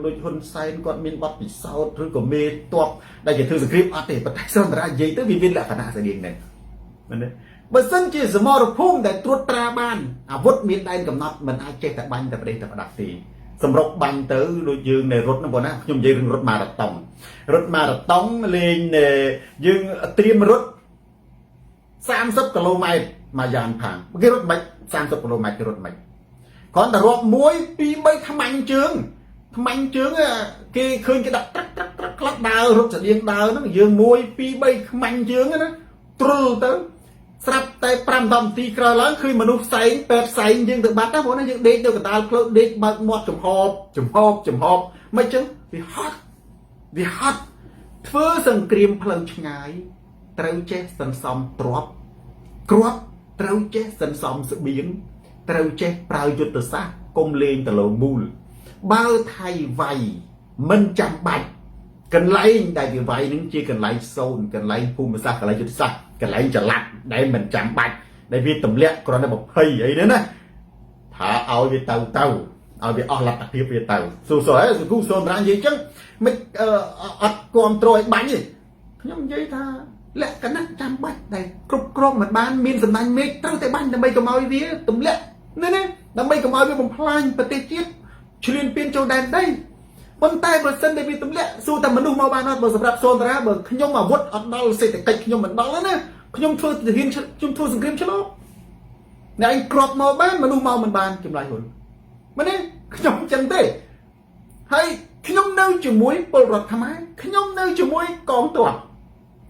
ដូចហ៊ុនសែនគាត់មានបទពិសោធន៍ឬក៏មេតបដែលជាធ្វើសង្គ្រាមអត់ទេប៉ុន្តែសុនរានិយាយទៅវាមានលក្ខណៈស្តៀងហ្នឹងមែនទេបើសិនជាសមរភូមិដែលត្រួតត្រាបានអាវុធមានដែនកំណត់មិនអាចចេះតែបាញ់តែប្រទេសតែផ្ដាស់ទេសម្រុកបាញ់ទៅដូចយើងនៅរត់ហ្នឹងបងណាខ្ញុំនិយាយរឿងរត់ម៉ារ៉ាតុងរត់ម៉ារ៉ាតុងលេងយើងត្រៀមរត់30គីឡូម៉ែត្រមួយយ៉ានផាងគេរត់មិន30គីឡូម៉ែត្រគេរត់មិនគ្រាន់តែរាប់1 2 3ថ្មាញ់ជើងថ្មាញ់ជើងគេឃើញគេដាក់ត្រាក់ត្រាក់ត្រាក់ខ្លះដើររត់ស្តៀងដើរហ្នឹងយើង1 2 3ខ្មាញ់ជើងណាទ្រុលទៅស្រាប់តែ5 10នាទីក្រោយឡើងឃើញមនុស្សផ្សែងពេទ្យផ្សែងយើងទៅបាត់ណាព្រោះណាយើងដេកទៅកណ្ដាលផ្លូវដេកបើកមាត់ចំហបចំហបចំហបមិនចឹងវាហត់វាហត់ធ្វើសង្គ្រាមផ្លូវឆ្ងាយត្រូវចេះសន្សំទ្រព្យគ្រាប់ត្រូវចេះសន្សំស្បៀងត្រូវចេះប្រើយុទ្ធសាស្ត្រកុំលេងតលោមូលបើថៃវាយមិនចាំបាច់កន្លែងដែលវាវាយនឹងជាកន្លែងសូន្យកន្លែងភូមិសាស្ត្រកន្លែងយុទ្ធសាស្ត្រកន្លែងចល័តដែលមិនចាំបាច់ដែលវាទម្លាក់គ្រាន់តែ20អីនេះណាថាឲ្យវាទៅទៅឲ្យវាអស់លទ្ធភាពវាទៅស៊ូស៊ូហ៎គូសូនរានិយាយចឹងមិនអត់គ្រប់គ្រងឲ្យបាញ់ទេខ្ញុំនិយាយថាលក្ខណៈចាំបាច់ដែលគ្រប់គ្រងមិនបានមានសម្ដាញ់មេឃត្រូវតែបាញ់ដើម្បីកុំឲ្យវាទម្លាក់នេះណាដើម្បីកុំឲ្យវាបំផ្លាញប្រទេសជាតិឈ្លានពានចូលដែនដីប៉ុន្តែបើសិនតែវាទម្លាក់សួរតែមនុស្សមកបានអត់បើសម្រាប់សូនតារាបើខ្ញុំអាវុធអត់ដល់សេដ្ឋកិច្ចខ្ញុំមិនដល់ណាខ្ញុំធ្វើទាហានខ្ញុំធ្វើសង្គ្រាមឆ្លងអ្នកឯងក្របមកបានមនុស្សមកមិនបានចម្លើយហ៊ុនមែនទេខ្ញុំចឹងទេហើយខ្ញុំនៅជាមួយពលរដ្ឋខ្មែរខ្ញុំនៅជាមួយកងទ័ព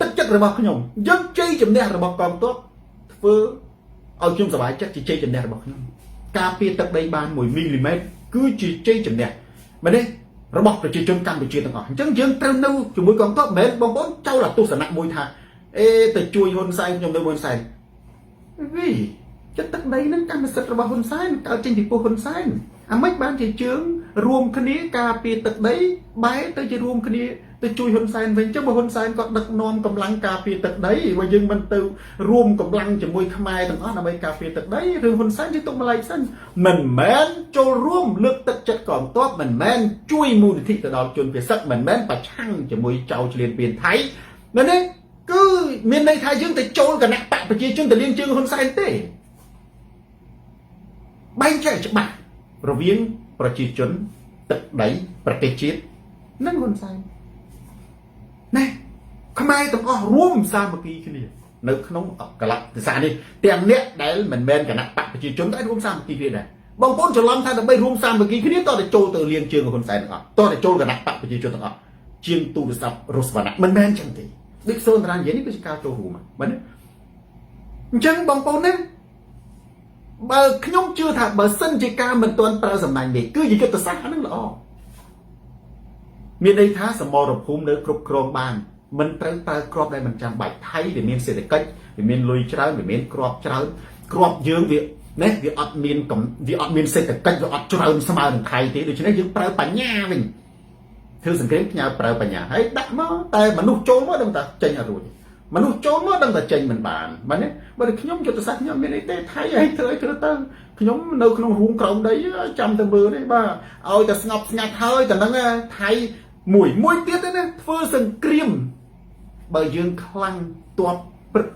ទឹកចិត្តរបស់ខ្ញុំយើងជ័យជំនះរបស់កងទ័ពធ្វើឲ្យខ្ញុំសប្បាយចិត្តជាជ័យជំនះរបស់ខ្ញុំការពារទឹកដីបាន1មីលីម៉ែត្រគឺជាជ័យជំនះមែនទេរបស់ប្រជាជនកម្ពុជាទាំងអស់អញ្ចឹងយើងត្រូវនៅជាមួយកងទ័ពមិនមែនបងប្អូនចោលអាទស្សនៈមួយថាអេទៅជួយហ៊ុនសែនខ្ញុំនៅហ៊ុនសែនវីចិត្តទឹកដីហ្នឹងកម្មសិទ្ធិរបស់ហ៊ុនសែនកើតចេញពីពោះហ៊ុនសែនអាម៉េចបានជាជើងរួមគ្នាការពារទឹកដីបែរទៅជារួមគ្នាទៅជួយហ៊ុនសែនវិញចឹងបើហ៊ុនសែនគាត់ដឹកនាំកម្លាំងការពារទឹកដីបើយើងមិនទៅរួមកម្លាំងជាមួយខ្មែរទាំងអស់ដើម្បីការពារទឹកដីរឿងហ៊ុនសែនយើងទុកម្លែកសិនមិនមែនចូលរួមលើកទឹកចិត្តកងទ័ពមិនមែនជួយមូលនិធិទៅដល់ជនភៀសសឹកមិនមែនប្រឆាំងជាមួយចៅឆ្លៀនពៀនថៃមែនទេគឺមានន័យថាយើងទៅចូលគណៈបកប្រជាជនទៅលៀងជើងហ៊ុនសែនទេបែងចែកច្បាស់រវាងប្រជាជនទឹកដីប្រទេសជាតិនិងហ៊ុនសែនណែខ្មែរទាំងអស់រួមសាមគ្គីគ្នានៅក្នុងកលៈទេសៈនេះទាំងអ្នកដែលមិនមែនគណៈបកប្រជាជនតែរួមសាមគ្គីគ្នាដែរបងប្អូនច្រឡំថាដើម្បីរួមសាមគ្គីគ្នាតើតែចូលទៅលៀងជើងហ៊ុនសែនទាំងអស់តើតែចូលគណៈបកប្រជាជនទាំងអស់ជាងទូរស័ព្ទរុស្វណ្ណៈមិនមែនចឹងទេដូចសូនតារានិយាយនេះគឺជាការចូលរួមមែនទេអញ្ចឹងបងប្អូនណាបើខ្ញុំជឿថាបើសិនជាការមិនទាន់ប្រើសំណាញ់នេះគឺជាយុទ្ធសាស្ត្រហ្នឹងល្អមានន័យថាសមរភូមិនៅគ្រប់គ្រងបានមិនត្រូវប្រើក្របដែលមិនចាំបាច់ថៃវាមានសេដ្ឋកិច្ចវាមានលុយច្រើនវាមានក្របច្រើនក្របយើងវានេះវាអត់មានវាអត់មានសេដ្ឋកិច្ចវាអត់ច្រើនស្មើនឹងថៃទេដូច្នេះយើងប្រើបញ្ញាវិញធ្វើសង្គ្រាមផ្ញើប្រើបញ្ញាហើយដាក់មកតែមនុស្សចូលមកដឹងតែចេញអត់រួចមនុស្សចូលមកដឹងតែចេញមិនបានបាទណាបើខ្ញុំយុទ្ធសាស្ត្រខ្ញុំមានអីទេថៃឲ្យធ្វើឲ្យធ្វើទៅខ្ញុំនៅក្នុងរូងក្រោមដីចាំតែមើលទេបាទឲ្យតែស្ងប់ស្ងាត់ហើយតែហ្នឹងថៃមួយមួយទៀតទេណាធ្វើសង្គ្រាមបើយើងខ្លាំងតបព្រឹក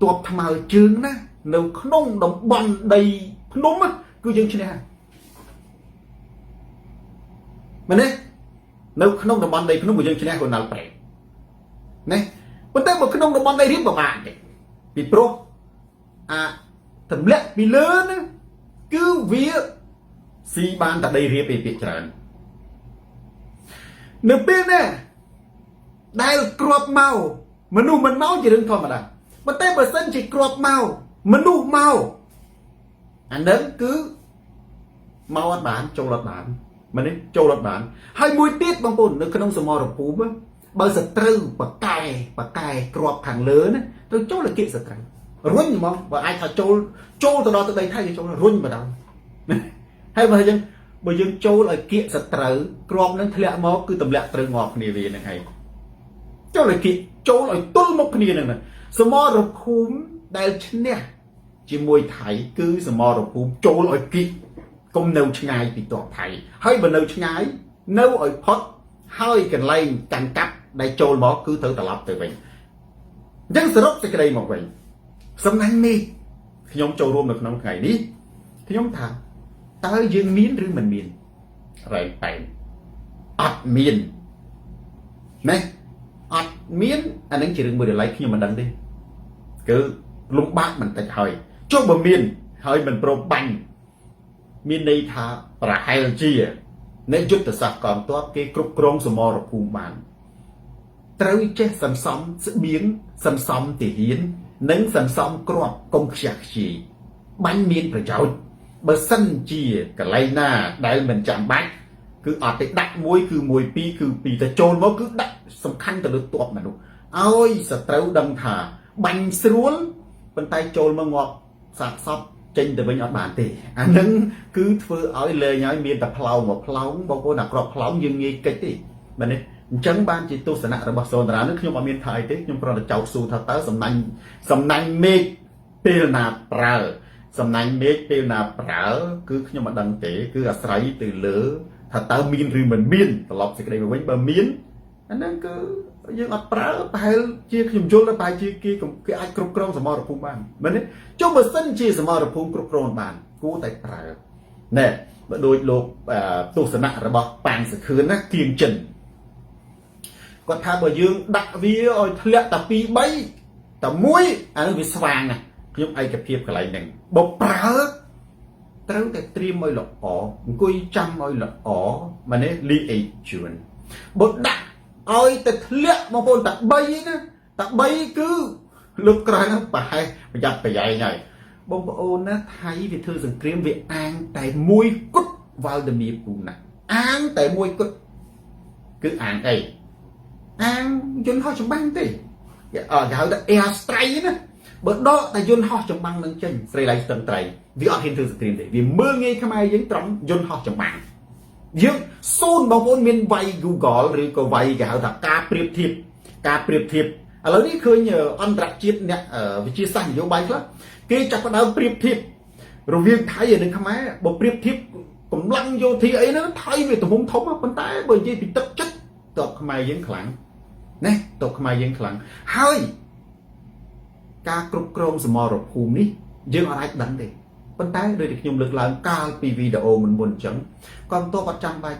តបថ្មើរជើងណានៅក្នុងតំបន់ដីភ្នំគឺយើងឈ្នះមែនទេនៅក្នុងតំបន់ដីភ្នំគឺយើងឈ្នះកូណាល់ប្រេណាប៉ុន្តែបើក្នុងតំបន់ដីរៀបពិបាកទេពីព្រោះអាទម្លាក់ពីលើណាគឺវាស៊ីបានតែដីរៀបឯពាក្យច្រើននៅពេលណាដែលគ្រាប់មកមនុស្សមិនមកជារឿងធម្មតាប៉ុន្តែបើសិនជាគ្រាប់មកមនុស្សមកអានឹងគឺមកអត់បានចូលអត់បានមែនទេចូលអត់បានហើយមួយទៀតបងប្អូននៅក្នុងសមរភូមិបើសត្រូវបកែបកែគ្រាប់ខាងលើណាត្រូវចូលលគិសត្រូវរុញហ្មងបើអាចថាចូលចូលទៅដល់ទឹកដីថៃគេចូលរុញបណ្ដោយហើយបើយើងបើយើងចូលឲ្យគៀកសត្រូវគ្រាប់នឹងធ្លាក់មកគឺទម្លាក់ត្រូវងាប់គ្នាវានឹងឯងចូលឲ្យគៀកចូលឲ្យទល់មុខគ្នានឹងសមរភូមិដែលឈ្នះជាមួយថៃគឺសមរភូមិចូលឲ្យគៀកកុំនៅឆ្ងាយពីតបថៃហើយបើនៅឆ្ងាយ នៅឲ្យផុតហើយកន្លែងកាន់កាប់ដែលចូលមកគឺត្រូវត្រឡប់ទៅវិញអញ្ចឹងសរុបសេចក្តីមកវិញសំណាញ់នេះខ្ញុំចូលរួមនៅក្នុងថ្ងៃនេះខ្ញុំថាតើយើងមានឬមិនមានរែងប៉ែនអត់មានណាអត់មានអានឹងជារឿងមួយដែលឡៃខ្ញុំមិនដឹងទេគឺលំបាកបន្តិចហើយចុះបើមានហើយមិនព្រមបាញ់មានន័យថាប្រហែលជានៃយុទ្ធសាស្ត្រកងទ័ពគេគ្រប់គ្រងសមរភូមិបានត្រូវចេះសន្សំស្បៀងសន្សំទាហាន និងសន្សំគ្រាប់កុំខ្ជះខ្ជាយបាញ់មានប្រយោជន៍បើសិនជាកន្លែងណាដែលមិនចាំបាច់គឺអត់ទេដាក់មួយគឺមួយពីរគឺពីរតែចូលមកគឺដាក់សំខាន់ទៅលើទ័ពមនុស្សឲ្យសត្រូវដឹងថាបាញ់ស្រួលប៉ុន្តែចូលមកងាប់សាកសពចេញទៅវិញអត់បានទេអានឹងគឺធ្វើឲ្យលែងឲ្យមានតែផ្លោងមកផ្លោងបងប្អូនអាក្របផ្លោងយើងងាយកិច្ចទេបាទនេះអញ្ចឹងបានជាទស្សនៈរបស់សូនតារានឹងខ្ញុំអត់មានថាអីទេខ្ញុំគ្រាន់តែចោទសួរថាតើសំណាញ់សំណាញ់មេឃពេលណាប្រើសំណាញ់មេឃពេលណាប្រើគឺខ្ញុំមិនដឹងទេគឺអាស្រ័យទៅលើថាតើមានឬមិនមានត្រឡប់សេចក្តីមកវិញបើមានអាហ្នឹងគឺយើងអត់ប្រើប្រហែលជាខ្ញុំយល់ថាប្រហែលជាគេគេអាចគ្រប់គ្រងសមរភូមិបានមែនទេចុះបើសិនជាសមរភូមិគ្រប់គ្រងបានគួរតែប្រើណែបើដូចលោកទស្សនៈរបស់ប៉ាងសខឿនណាគៀងចិនគាត់ថាបើយើងដាក់វាឲ្យធ្លាក់តែ2 3តែមួយអានឹងវាស្វាងណាខ្ញុំឯកភាពកន្លែងហ្នឹងបើប្រើត្រូវតែត្រៀមឲ្យល្អអង្គុយចាំឲ្យល្អមែនទេលីអេជួនបើដាក់ឲ្យតែធ្លាក់បងប្អូនតែ3ណាតែ3គឺលើកក្រោយហ្នឹងប្រហែលប្រយ័ត្នប្រយែងហើយបងប្អូនណាថៃវាធ្វើសង្គ្រាមវាអាងតែមួយគត់វ៉ាល់ដឺមៀពូណាអាងតែមួយគត់គឺអាងអីអាងយន្តហោះចម្បាំងទេគេហៅថា air strike ណាបើដកតែយន្តហោះចម្បាំងនឹងចេញស្រីឡៃស្ទឹងត្រៃវាអត់ហ៊ានធ្វើសង្គ្រាមទេវាមើលងាយខ្មែរយើងត្រង់យន្តហោះចម្បាំងយើងសូនបងប្អូនមានវាយ Google ឬក៏វាយគេហៅថាការប្រៀបធៀបការប្រៀបធៀបឥឡូវនេះឃើញអន្តរជាតិអ្នកវិទ្យាសាស្ត្រនយោបាយខ្លះគេចាប់ផ្ដើមប្រៀបធៀបរវាងថៃនិងខ្មែរបើប្រៀបធៀបកម្លាំងយោធាអីហ្នឹងថៃវាទំហំធំប៉ុន្តែបើនិយាយពីទឹកចិត្តតបខ្មែរយើងខ្លាំងណាតបខ្មែរយើងខ្លាំងហើយការគ្រប់គ្រងសមរភូមិនេះយើងអាចដឹងទេប៉ុន្តែដោយដែលខ្ញុំលើកឡើងកាលពីវីដេអូមុនមុនអញ្ចឹងកងទ័ពអត់ចាំបាច់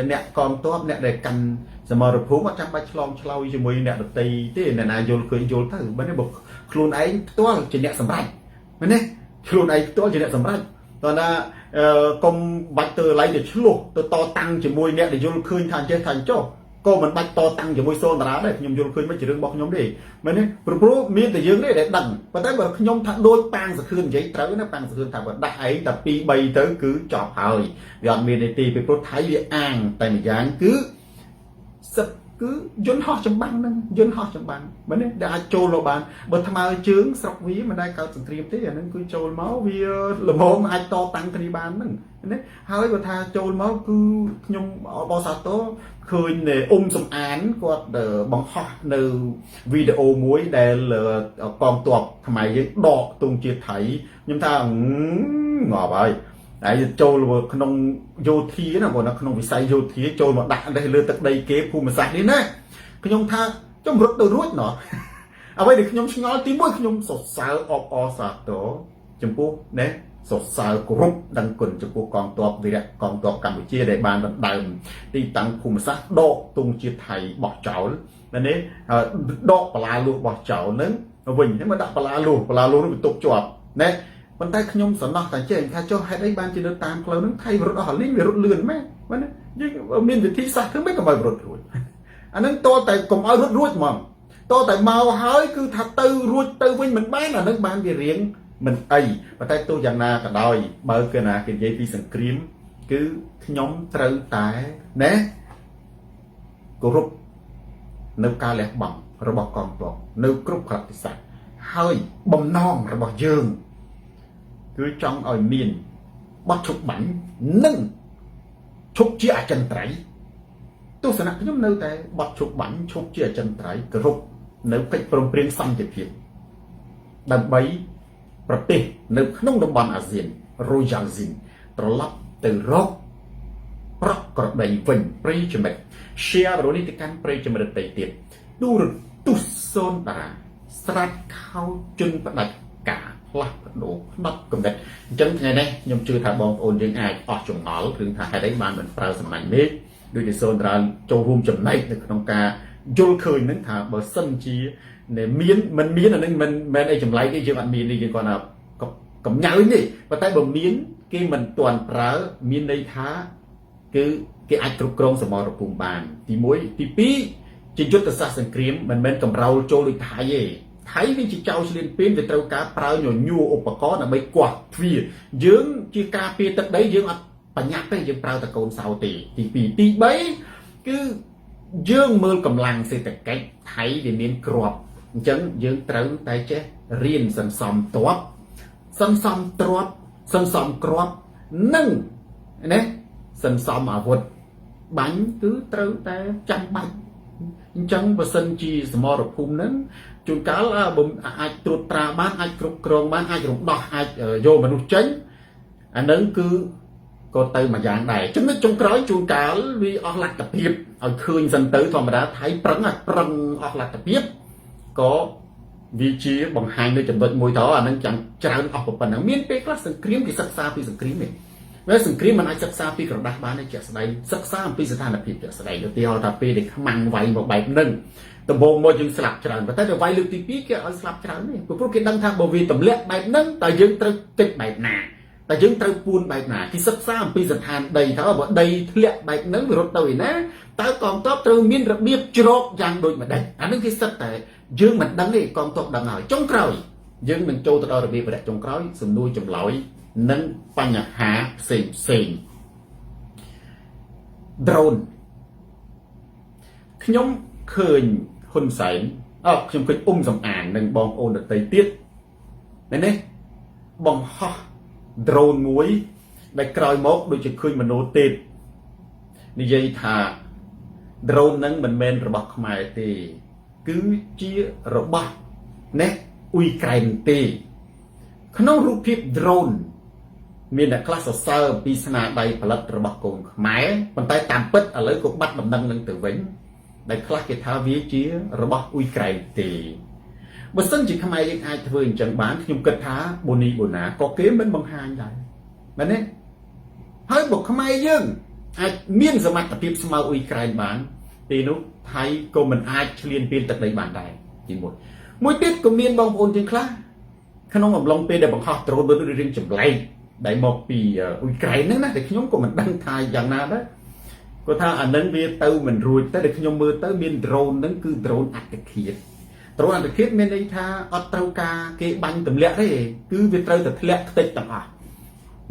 អ្នកកងទ័ពអ្នកដែលកាន់សមរភូមិអត់ចាំបាច់ឆ្លងឆ្លើយជាមួយអ្នកដតីទេអ្នកណាយល់ឃើញយល់ទៅបើនេះបើខ្លួនឯងផ្ទាល់ជាអ្នកសម្រេចមែនទេខ្លួនឯងផ្ទាល់ជាអ្នកសម្រេចតោះណាកុំបាច់ទៅឡៃទៅឆ្លោះទៅតតាំងជាមួយអ្នកដែលយល់ឃើញថាអញ្ចេះថាអញ្ចោះក៏មិនបាច់តតាំងជាមួយសូនតារាដែរខ្ញុំយល់ឃើញមិនជារឿងរបស់ខ្ញុំទេមែនទេព្រោះព្រោះមានតែយើងទេដែលដឹងប៉ុន្តែបើខ្ញុំថាដូចប៉ាងសខឿននិយាយត្រូវណាប៉ាងសខឿនថាបើដាក់ឯងតែ2 3ទៅគឺចប់ហើយវាអត់មានទេពីព្រោះថៃវាអាងតែម្យ៉ាងគឺសិតគឺយន្តហោះចម្បាំងហ្នឹងយន្តហោះចម្បាំងមែនទេដែលអាចចូលមកបានបើថ្មើរជើងស្រុកវាមិនដែលកើតសង្គ្រាមទេអាហ្នឹងគឺចូលមកវាល្មមអាចតតាំងគ្នាបានហ្នឹងណាហើយបើថាចូលមកគឺខ្ញុំបសាទរឃើញអ៊ុំសំអានគាត់បង្ហោះនៅវីដេអូមួយដែលកងទ័ពខ្មែរយើងដកទង់ជាតិថៃខ្ញុំថាងាប់ហើយហើយចូលក្នុងយោធាណាបងនៅក្នុងវិស័យយោធាចូលមកដាក់នេះលើទឹកដីគេភូមិសាស្ត្រនេះណាខ្ញុំថាចំរត់ទៅរួចណោះអ្វីដែលខ្ញុំឆ្ងល់ទីមួយខ្ញុំសរសើរអបអរសាទរចំពោះណាសរសើរគោរពដឹងគុណចំពោះកងទ័ពវីរៈកងទ័ពកម្ពុជាដែលបានដណ្ដើមទីតាំងភូមិសាស្ត្រដកទង់ជាតិថៃបោះចោលនេះដកបលាលួសបោះចោលនឹងវិញហ្នឹងមកដាក់បលាលួសបលាលួសនោះវាទុកជាប់ណាប៉ុន្តែខ្ញុំសំណោះតែចេះថាចុះហេតុអីបានជានៅតាមផ្លូវហ្នឹងថៃរត់អស់លីងវារត់លឿនមែនមែនយើងមានវិធីសាស្ត្រធ្វើម៉េចកុំឲ្យរត់រួចអាហ្នឹងតតែកុំឲ្យរត់រួចហ្មងតតែមកហើយគឺថាទៅរួចទៅវិញមិនបានអាហ្នឹងបានវារៀងមិនអីប៉ុន្តែទោះយ៉ាងណាក៏ដោយបើគេណាគេនិយាយពីសង្គ្រាមគឺខ្ញុំត្រូវតែណាគោរពនៅការលះបង់របស់កងទ័ពនៅគ្រប់ក្រតិស័កហើយបំណងរបស់យើងគឺចង់ឲ្យមានបទឈប់បាញ់និងឈប់ជាអចិន្ត្រៃយ៍ទស្សនៈខ្ញុំនៅតែបទឈប់បាញ់ឈប់ជាអចិន្ត្រៃយ៍គោរពនៅកិច្ចព្រមព្រៀងសន្តិភាពដើម្បីប្រទេសនៅក្នុងតំបន់អាស៊ាន Royal Zin ត្រឡប់ទៅរក ប្រក់ក្រដីវិញប្រិយមិត្ត share វីដេអូនេះទៅកាន់ប្រិយមិត្តដទៃទៀតទូរទស្សន៍សូនតារាស្រាត់ខោជន់ផ្ដាច់ការផ្លាស់ប្ដូរផ្នត់គំនិតអញ្ចឹងថ្ងៃនេះខ្ញុំជឿថាបងប្អូនយើងអាចអស់ចម្ងល់រឿងថាហេតុអីបានមិនប្រើសំណាញ់មេឃដូចជាសូនតារាចូលរួមចំណែកនៅក្នុងការយល់ឃើញហ្នឹងថាបើសិនជាមានមិនមានអានឹងមិនមែនអីចម្លែកទេយើងអត់មានទេយើងគាត់ថាកំញើញទេប៉ុន្តែបើមានគេមិនទាន់ប្រើមានន័យថាគឺគេអាចគ្រប់គ្រងសមរភូមិបានទី1ទី2ជាយុទ្ធសាស្ត្រសង្គ្រាមមិនមែនកម្រោលចូលដូចថៃទេថៃវាជាចៅឆ្លៀនពៀនវាត្រូវការប្រើញញួរឧបករណ៍ដើម្បីគាស់ទ្វារយើងជាការពារទឹកដីយើងអត់បញ្ញាប់ទេយើងប្រើតកូនសោទេទី2ទី3គឺយើងមើលកម្លាំងសេដ្ឋកិច្ចថៃវាមានក្របអញ្ចឹងយើងត្រូវតែចេះរៀនសន្សំទ័ពសន្សំទ្រព្យសន្សំក្របនិងណាសន្សំអាវុធបាញ់គឺត្រូវតែចាំបាច់អញ្ចឹងបើសិនជាសមរភូមិហ្នឹងជួនកាលបើអាចត្រួតត្រាបានអាចគ្រប់គ្រងបានអាចរំដោះអាចយកមនុស្សចេញអានឹងគឺក៏ទៅមួយយ៉ាងដែរចំណុចចុងក្រោយជួនកាលវាអស់លទ្ធភាពឲ្យឃើញសិនទៅធម្មតាថៃប្រឹងប្រឹងអស់លទ្ធភាពក៏វាជាបង្ហាញនៅចំណុចមួយទៅអានឹងចាំច្រើនអស់ប៉ុណ្ណឹងមានពេលខ្លះសង្គ្រាមគេសិក្សាពីសង្គ្រាមទេវាសង្គ្រាមមិនអាចសិក្សាពីក្រដាស់បានទេជាក់ស្ដែងសិក្សាអំពីស្ថានភាពជាក់ស្ដែងឧទាហរណ៍ថាពេលដែលខ្មាំងវាយមកបែបហ្នឹងដំបូងមកយើងស្លាប់ច្រើនប៉ុន្តែដល់វាយលើកទី2គេឲ្យស្លាប់ច្រើនទេព្រោះគេដឹងថាបើវាទម្លាក់បែបហ្នឹងតើយើងត្រូវកិច្ចបែបណាតើយើងត្រូវពួនបែបណាគេសិក្សាអំពីស្ថានដីថាបើដីធ្លាក់បែបហ្នឹងវារត់ទៅឯណាតើកងទ័ពត្រូវមានរបៀបជ្រកយ៉ាងដូចម្ដេចអានឹងគេសិតតែយើងមិនដឹងទេកងទ័ពដឹងហើយចុងក្រោយយើងនឹងចូលទៅដល់របៀបរយៈចុងក្រោយសំណួរចម្លើយនិងបញ្ហាផ្សេងផ្សេង drone ខ្ញុំឃើញហ៊ុនសែនអើខ្ញុំឃើញអ៊ុំសំអាងនិងបងប្អូនដទៃទៀតមែនទេបង្ហោះ drone មួយដែលក្រោយមកដូចជាឃើញមโนទេពនិយាយថា drone ហ្នឹងមិនមែនរបស់ខ្មែរទេគឺជារបស់ណេះអ៊ុយក្រែនទេក្នុងរូបភាព drone មានអ្នកខ្លះសរសើរពីស្នាដៃផលិតរបស់កូនខ្មែរប៉ុន្តែតាមពិតឥឡូវក៏បាត់ដំណឹងនឹងទៅវិញដែលខ្លះគេថាវាជារបស់អ៊ុយក្រែនទេបើសិនជាខ្មែរយើងអាចធ្វើអញ្ចឹងបានខ្ញុំគិតថាបូនីបូណាក៏គេមិនបង្ហាញដែរមែនទេហើយបើខ្មែរយើងអាចមានសមត្ថភាពស្មើអ៊ុយក្រែនបានពេលនោះថៃក៏មិនអាចឈ្លានពានទឹកដីបានដែរទីមួយមួយទៀតក៏មានបងប្អូនយើងខ្លះក្នុងអំឡុងពេលដែលបង្ហោះដ្រូនមើលរឿងចម្លែកដែលមកពីអ៊ុយក្រែនហ្នឹងណាតែខ្ញុំក៏មិនដឹងថាយ៉ាងណាដែរគាត់ថាអានឹងវាទៅមិនរួចតែដែលខ្ញុំមើលទៅមាន drone ហ្នឹងគឺ drone អត្តឃាត drone អត្តឃាតមានន័យថាអត់ត្រូវការគេបាញ់ទម្លាក់ទេគឺវាត្រូវតែធ្លាក់ខ្ទេចទាំងអស់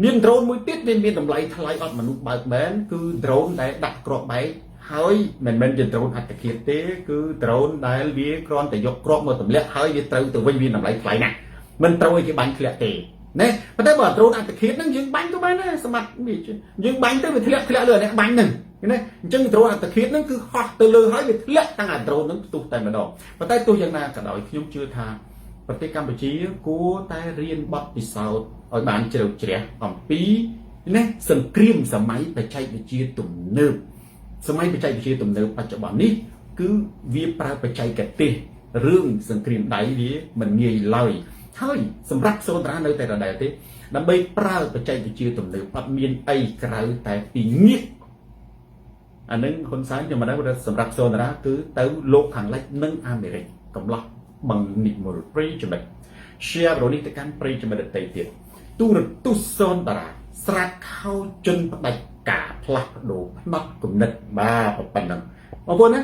មាន drone មួយទៀតវាមានតម្លៃថ្លៃអត់មនុស្សបើកមែនគឺ drone ដែលដាក់គ្រាប់បែកហើយមិនមែនជា drone អត្តឃាតទេគឺ drone ដែលវាគ្រាន់តែយកគ្រាប់មកទម្លាក់ហើយវាត្រូវទៅវិញវាតម្លៃថ្លៃណាស់មិនត្រូវឲ្យគេបាញ់ធ្លាក់ទេណាប៉ុន្តែបើ drone អត្តឃាតហ្នឹងយើងបាញ់ក៏បានដែរសម្បត្តិយើងបាញ់ទៅវាធ្លាក់ធ្លាក់លើអ្នកបាញ់ហ្នឹងណាអញ្ចឹង drone អត្តឃាតហ្នឹងគឺហោះទៅលើហើយវាធ្លាក់តាំងអា drone ហ្នឹងផ្ទុះតែម្ដងប៉ុន្តែទោះយ៉ាងណាក៏ដោយខ្ញុំជឿថាប្រទេសកម្ពុជាគួរតែរៀនបទពិសោធន៍ឲ្យបានជ្រៅជ្រះអំពីណាសង្គ្រាមសម័យបច្ចេកវិទ្យាទំនើបសម័យបច្ចេកវិទ្យាទំនើបបច្ចុប្បន្ននេះគឺវាប្រើបច្ចេកទេសរឿងសង្គ្រាមដៃវាមិនងាយឡើយហើយសម្រាប់សូនតារានៅតែដដែលទេដើម្បីប្រើបច្ចេកវិទ្យាទំនើបអត់មានអីក្រៅតែពីងាកអានឹងហ៊ុនសែនខ្ញុំមិនដឹងថាសម្រាប់សូនតារាគឺទៅលោកខាងលិចនិងអាមេរិកកំឡោះបឹងនិមលប្រិយចំណិត share វីដេអូនេះទៅកាន់ប្រិយមិត្តដទៃទៀតទូរទស្សន៍សូនតារាស្រាតខោជន់ផ្ដាច់ការផ្លាស់ប្ដូរផ្នត់គំនិតបាទប៉ុណ្ណឹងបងប្អូនណា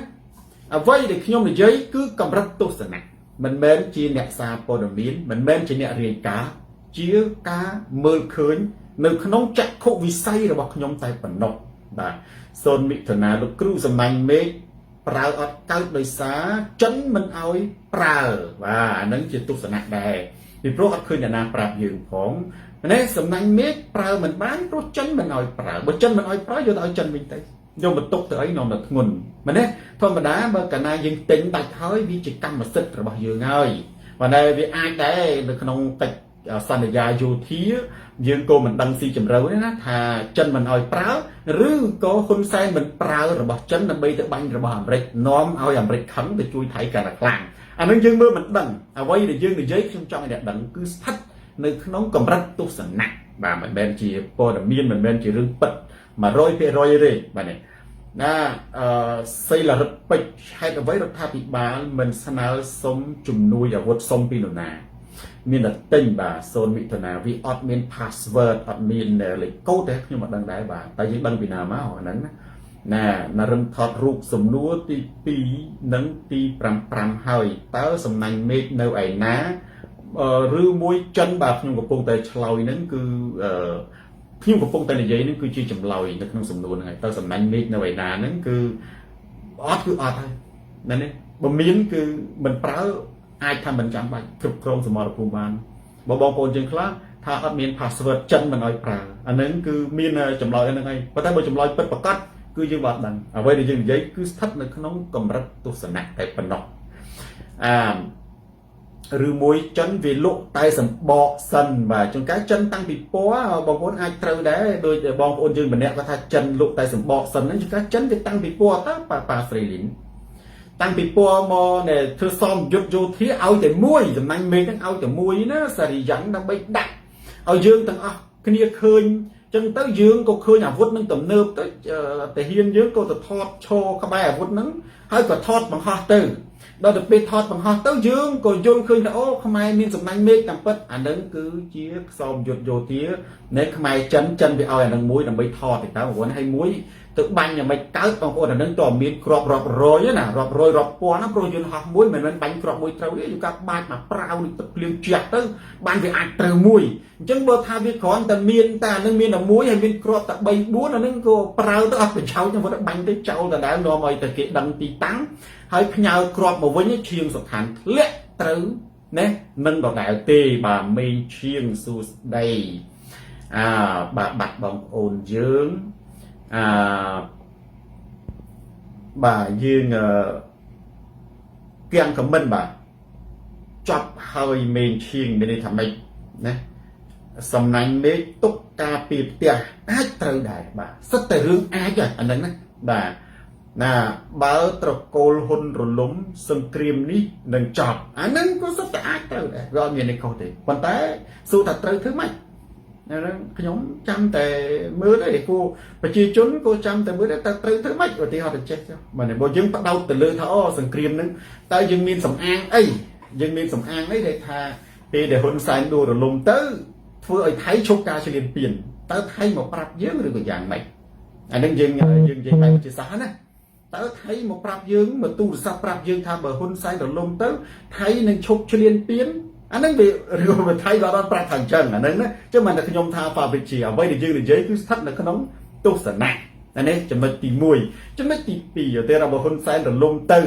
អ្វីដែលខ្ញុំនិយាយគឺកម្រិតទស្សនៈមិនមែនជាអ្នកសារព័ត៌មានមិនមែនជាអ្នករាយការណ៍ជាការមើលឃើញនៅក្នុងចក្ខុវិស័យរបស់ខ្ញុំតែប៉ុណ្ណោះបាទសូនមិថុនាលោកគ្រូសំណាញ់មេឃប្រើអត់កើតដោយសារចិនមិនអោយប្រើបាទអានឹងជាទស្សនៈដែរពីព្រោះអត់ឃើញអ្នកណាប្រាប់យើងផងនេះសំណាញ់មេឃប្រើមិនបានព្រោះចិនមិនអោយប្រើបើចិនមិនអោយប្រើយកទៅឲ្យចិនវិញទៅយកមកទុកទៅអីនាំតែធ្ងន់មែនទេធម្មតាបើកាលណាយើងទិញដាច់ហើយវាជាកម្មសិទ្ធិរបស់យើងហើយបើតែវាអាចដែរនៅក្នុងកិច្ច សន្យាយោធាយើងក៏មិនដឹងស៊ីជម្រៅទេណាថាចិនមិនអោយប្រើឬក៏ហ៊ុនសែនមិនប្រើរបស់ចិនដើម្បីទៅបាញ់របស់អាមេរិកនាំឲ្យអាមេរិកខឹងទៅជួយថៃកាន់តែខ្លាំងអានឹងយើងមើលមិនដឹងអ្វីដែលយើងនិយាយខ្ញុំចង់ឲ្យអ្នកដឹងគឺស្ថិតនៅក្នុងកម្រិតទស្សនៈបាទមិនមែនជាព័ត៌មានមិនមែនជារឿងពិត100%ទេបាទនេះណាអឺសីលរិទ្ធពេជ្រហេតុអ្វីរដ្ឋាភិបាលមិនស្នើសុំជំនួយអាវុធសុំពីនរណាមានតែទិញបាទសូនមិថុនាវាអត់មាន password អត់មានលេខកូដទេខ្ញុំអត់ដឹងដែរបាទតែយើងដឹងពីណាមកអាហ្នឹងណាណានរិនថតរូបសំណួរទី2និងទី5 5ហើយតើសំណាញ់មេឃនៅឯណាឬមួយចិនបាទខ្ញុំកំពុងតែឆ្លើយហ្នឹងគឺខ្ញុំកំពុងតែនិយាយហ្នឹងគឺជាចម្លើយនៅក្នុងសំណួរហ្នឹងហើយតើសំណាញ់មេឃនៅឯណាហ្នឹងគឺអត់គឺអត់ហើយណានេះបើមានគឺមិនប្រើអាចថាមិនចាំបាច់គ្រប់គ្រងសមរភូមិបានបើបងប្អូនយើងខ្លះថាអត់មាន password ចិនមិនឲ្យប្រើអាហ្នឹងគឺមានចម្លើយហ្នឹងហើយប៉ុន្តែបើចម្លើយពិតប្រាកដគឺយើងបាត់ដឹងអ្វីដែលយើងនិយាយគឺស្ថិតនៅក្នុងកម្រិតទស្សនៈតែប៉ុណ្ណោះអាឬមួយចិនវាលក់តែសម្បកសិនបាទជួនកាលចិនតាំងពីពណ៌បងប្អូនអាចត្រូវដែរដូចបងប្អូនយើងម្នាក់គាត់ថាចិនលក់តែសម្បកសិនហ្នឹងជួនកាលចិនវាតាំងពីពណ៌តើប៉ាប៉ាស្រីលីនតាំងពីពណ៌មកនេះធ្វើសមយុទ្ធយោធាឲ្យតែមួយសំណាញ់មេឃហ្នឹងឲ្យតែមួយណាសារីយ៉ាងដើម្បីដាក់ឲ្យយើងទាំងអស់គ្នាឃើញចឹងទៅយើងក៏ឃើញអាវុធនឹងទំនើបទៅតាហ៊ានយើងក៏ទៅថតឈរក្បែរអាវុធហ្នឹងហើយក៏ថតបង្ហោះទៅដល់ទៅពេលថតបង្ហោះទៅយើងក៏យល់ឃើញថាអូខ្មែរមានសំណាញ់មេឃតាមពិតអានឹងគឺជាខ្សោមយុទ្ធយោធានៅខ្មែរចិនចិនវាឲ្យអានឹងមួយដើម្បីថតទៅតើបងប្អូនហើយមួយទៅបាញ់យ៉ាងម៉េចកើតបងប្អូនអានឹងតើមានគ្រាប់រាប់រយណារាប់រយរាប់ពាន់ណាព្រោះយន្តហោះមួយមិនមែនបាញ់គ្រាប់មួយត្រូវទេយូរកាបាច់មកប្រាវនឹងទឹកភ្លៀងជះទៅបានវាអាចត្រូវមួយអញ្ចឹងបើថាវាគ្រាន់តែមានតែអានឹងមានតែមួយហើយមានគ្រាប់តែ3 4អានឹងក៏ប្រើទៅអត់ប្រយោជន៍ហ្នឹងគាត់បាញ់ទៅចោលដដែលនាំឲ្យតែគេដឹងទីតាំងហើយផ្ញើគ្រាប់មកវិញឈៀងស្ថានធ្លាក់ត្រូវណានឹងដដែលទេបាទមេងឈៀងសួស្ដីអាបាទបាត់បងប្អូនយើងអាបាទយើងគៀងខមមិនបាទចប់ហើយមេងឈៀងមានន័យថាម៉េចណាសំណាញ់មេឃទុកការពីផ្ទះអាចត្រូវដែរបាទសិតតែរឿងអាចអាហ្នឹងណាបាទណាបើត្រកូលហ៊ុនរលំសង្គ្រាមនេះនឹងចប់អាហ្នឹងក៏សិតតែអាចត្រូវដែរវាអត់មានន័យខុសទេប៉ុន្តែសួរថាត្រូវធ្វើម៉េចហ្នឹងខ្ញុំចាំតែមើលទេគូប្រជាជនក៏ចាំតែមើលដែរតើត្រូវធ្វើម៉េចឧទាហរណ៍ទៅចេះចុះបាទបើយើងផ្ដោតទៅលើថាអូសង្គ្រាមហ្នឹងតើយើងមានសំអាងអីយើងមានសំអាងអីដែលថាពេលដែលហ៊ុនសែនដួលរលំទៅធ្វើឲ្យថៃឈប់ការឈ្លានពានតើថៃមកប្រាប់យើងឬក៏យ៉ាងម៉េចអានឹងយើងយើងនិយាយបែបជាសាសណាតើថៃមកប្រាប់យើងមកទូរស័ព្ទប្រាប់យើងថាបើហ៊ុនសែនរលំទៅថៃនឹងឈប់ឈ្លានពានអានឹងវារឿងថៃក៏អត់ប្រាប់ថាអញ្ចឹងអានឹងណាចឹងមិនតែខ្ញុំថាហ្វាវិជាអ្វីដែលយើងនិយាយគឺស្ថិតនៅក្នុងទស្សនៈអានេះចំណុចទី1ចំណុចទី2ទៅរបស់ហ៊ុនសែនរលំទៅ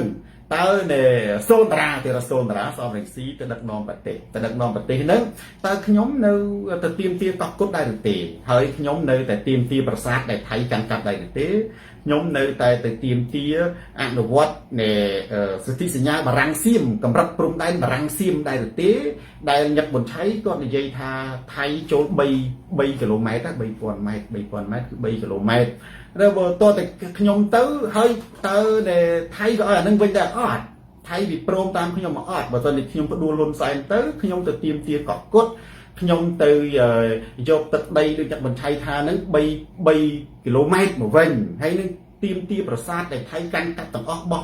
តើណែសូនតារាទេសូនតារាសំរងស៊ីទៅដឹកនាំប្រទេសទៅដឹកនាំប្រទេសហ្នឹងតើខ្ញុំនៅទៅទៀមទាកោះគុតដែរឬទេហើយខ្ញុំនៅតែទៀមទាប្រាសាទដែលថៃកាន់កាប់ដែរឬទេខ្ញុំនៅតែទៅទៀមទាអនុវត្តនៃសន្ធិសញ្ញាបារាំងសៀមកម្រិតព្រំដែនបារាំងសៀមដែរឬទេដែលញឹកប៊ុនឆៃគាត់និយាយថាថៃចូល3 3គីឡូម៉ែត្រ3000ម៉ែត្រ3000ម៉ែត្រគឺ3គីឡូម៉ែត្រឬបើតតែខ្ញុំទៅហើយតើដែលថៃក៏ឲ្យអានឹងវិញដែរអត់ថៃវាព្រមតាមខ្ញុំមកអត់បើមិនខ្ញុំផ្ដួលហ៊ុនសែនទៅខ្ញុំទៅទៀមទាកោះគុតខ្ញុំទៅយកទឹកដីដូចអ្នកបញ្ឆៃថាហ្នឹង3 3គីឡូម៉ែត្រមកវិញហើយនឹងទៀមទាប្រាសាទដែលថៃកាន់កាប់ទាំងអស់បោះ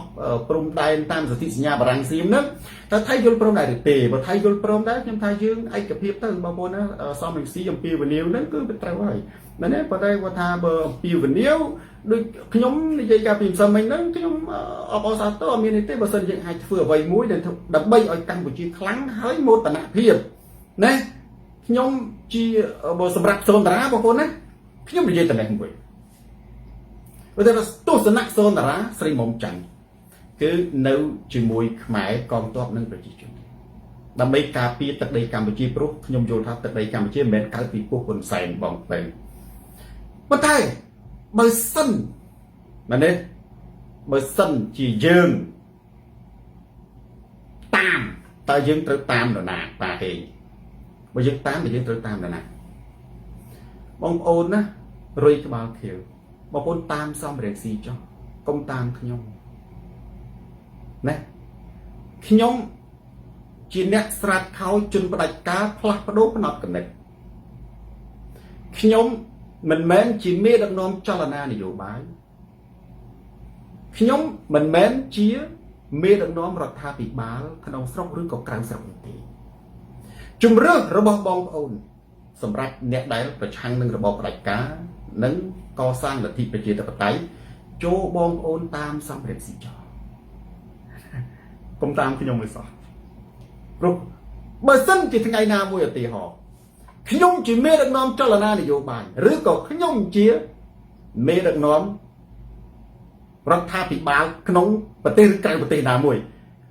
ព្រំដែនតាមសន្ធិសញ្ញាបារាំងសៀមហ្នឹងតើថៃយល់ព្រមដែរឬទេបើថៃយល់ព្រមដែរខ្ញុំថាយើងឯកភាពទៅបងប្អូនណាសំរងស៊ីអំពីវនីវហ្នឹងគឺវាត្រូវហើយមែនទេប៉ុន្តែគាត់ថាបើអំពីវនីវដូចខ្ញុំនិយាយកាលពីម្សិលមិញហ្នឹងខ្ញុំអបអរសាទរអត់មានទេបើសិនយើងអាចធ្វើអ្វីមួយដើម្បីឲ្យកម្ពុជាខ្លាំងហើយមោទនភាពណាខ្ញុំជាបើសម្រាប់សូនតារាបងប្អូនណាខ្ញុំនិយាយតែនេះមួយបើតែទស្សនៈសូនតារាស្រីមុំច័ន្ទគឺនៅជាមួយខ្មែរកងទ័ពនិងប្រជាជនដើម្បីការពារទឹកដីកម្ពុជាព្រោះខ្ញុំយល់ថាទឹកដីកម្ពុជាមិនមែនកើតពីពោះហ៊ុនសែនបងប្អូនប៉ុន្តែបើសិនមែនទេបើសិនជាយើងតាមតើយើងត្រូវតាមនរណាបាទហេង បើយើងតាមយើងត្រូវតាមណាបងប្អូនណារុយក្បាលខៀវបងប្អូនតាមសំរងស៊ីចុះកុំតាមខ្ញុំណាខ្ញុំជាអ្នកស្រាតខោជនផ្ដាច់ការផ្លាស់ប្ដូរផ្នត់កំណត់ខ្ញុំមិនមែនជាមេដឹកនាំចលនានយោបាយខ្ញុំមិនមែនជាមេដឹកនាំរដ្ឋាភិបាលក្នុងស្រុកឬក៏ក្រៅស្រុកនោះទេជំរឿសរបស់បងប្អូនសម្រាប់អ្នកដែលប្រឆាំងនឹងរបបផ្ដាច់ការនិងកសាងលទ្ធិប្រជាធិបតេយ្យចូលបងប្អូនតាមសំរងស៊ីចោកុំតាមខ្ញុំឲ្យសោះព្រោះបើសិនជាថ្ងៃណាមួយឧទាហរណ៍ខ្ញុំជាមេដឹកនាំចលនានយោបាយឬក៏ខ្ញុំជាមេដឹកនាំរដ្ឋាភិបាលក្នុងប្រទេសឬក្រៅប្រទេសណាមួយ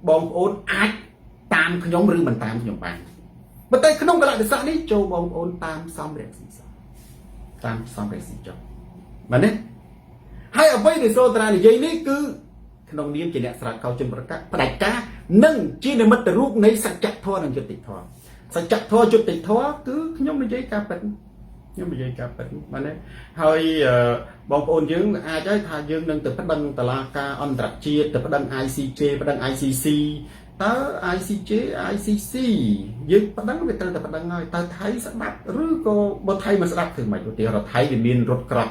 បងប្អូនអាចតាមខ្ញុំឬមិនតាមខ្ញុំបានប៉ុន្តែក្នុងកលៈទេសៈនេះចូលបងប្អូនតាមសំរងស៊ីសតាមសំរងស៊ីចុះបាទនេះហើយអ្វីដែលសូត្រានិយាយនេះគឺក្នុងនាមជាអ្នកស្រាវកោជនប្រកាសផ្ដាច់ការនិងជានិមិត្តរូបនៃសច្ចធម៌និងយុត្តិធម៌សច្ចធម៌យុត្តិធម៌គឺខ្ញុំនិយាយការពិតខ្ញុំនិយាយការពិតបាទណាហើយបងប្អូនយើងអាចហើយថាយើងនឹងទៅប្តឹងតឡាការអន្តរជាតិទៅប្តឹង ICJ ប្តឹង ICC តើ ICJ ICC យើងប្តឹងវាត្រូវតែប្តឹងហើយតើថៃស្ដាប់ឬក៏បើថៃមិនស្ដាប់ធ្វើម៉េចឧទាហរណ៍ថៃវាមានរថក្រោះ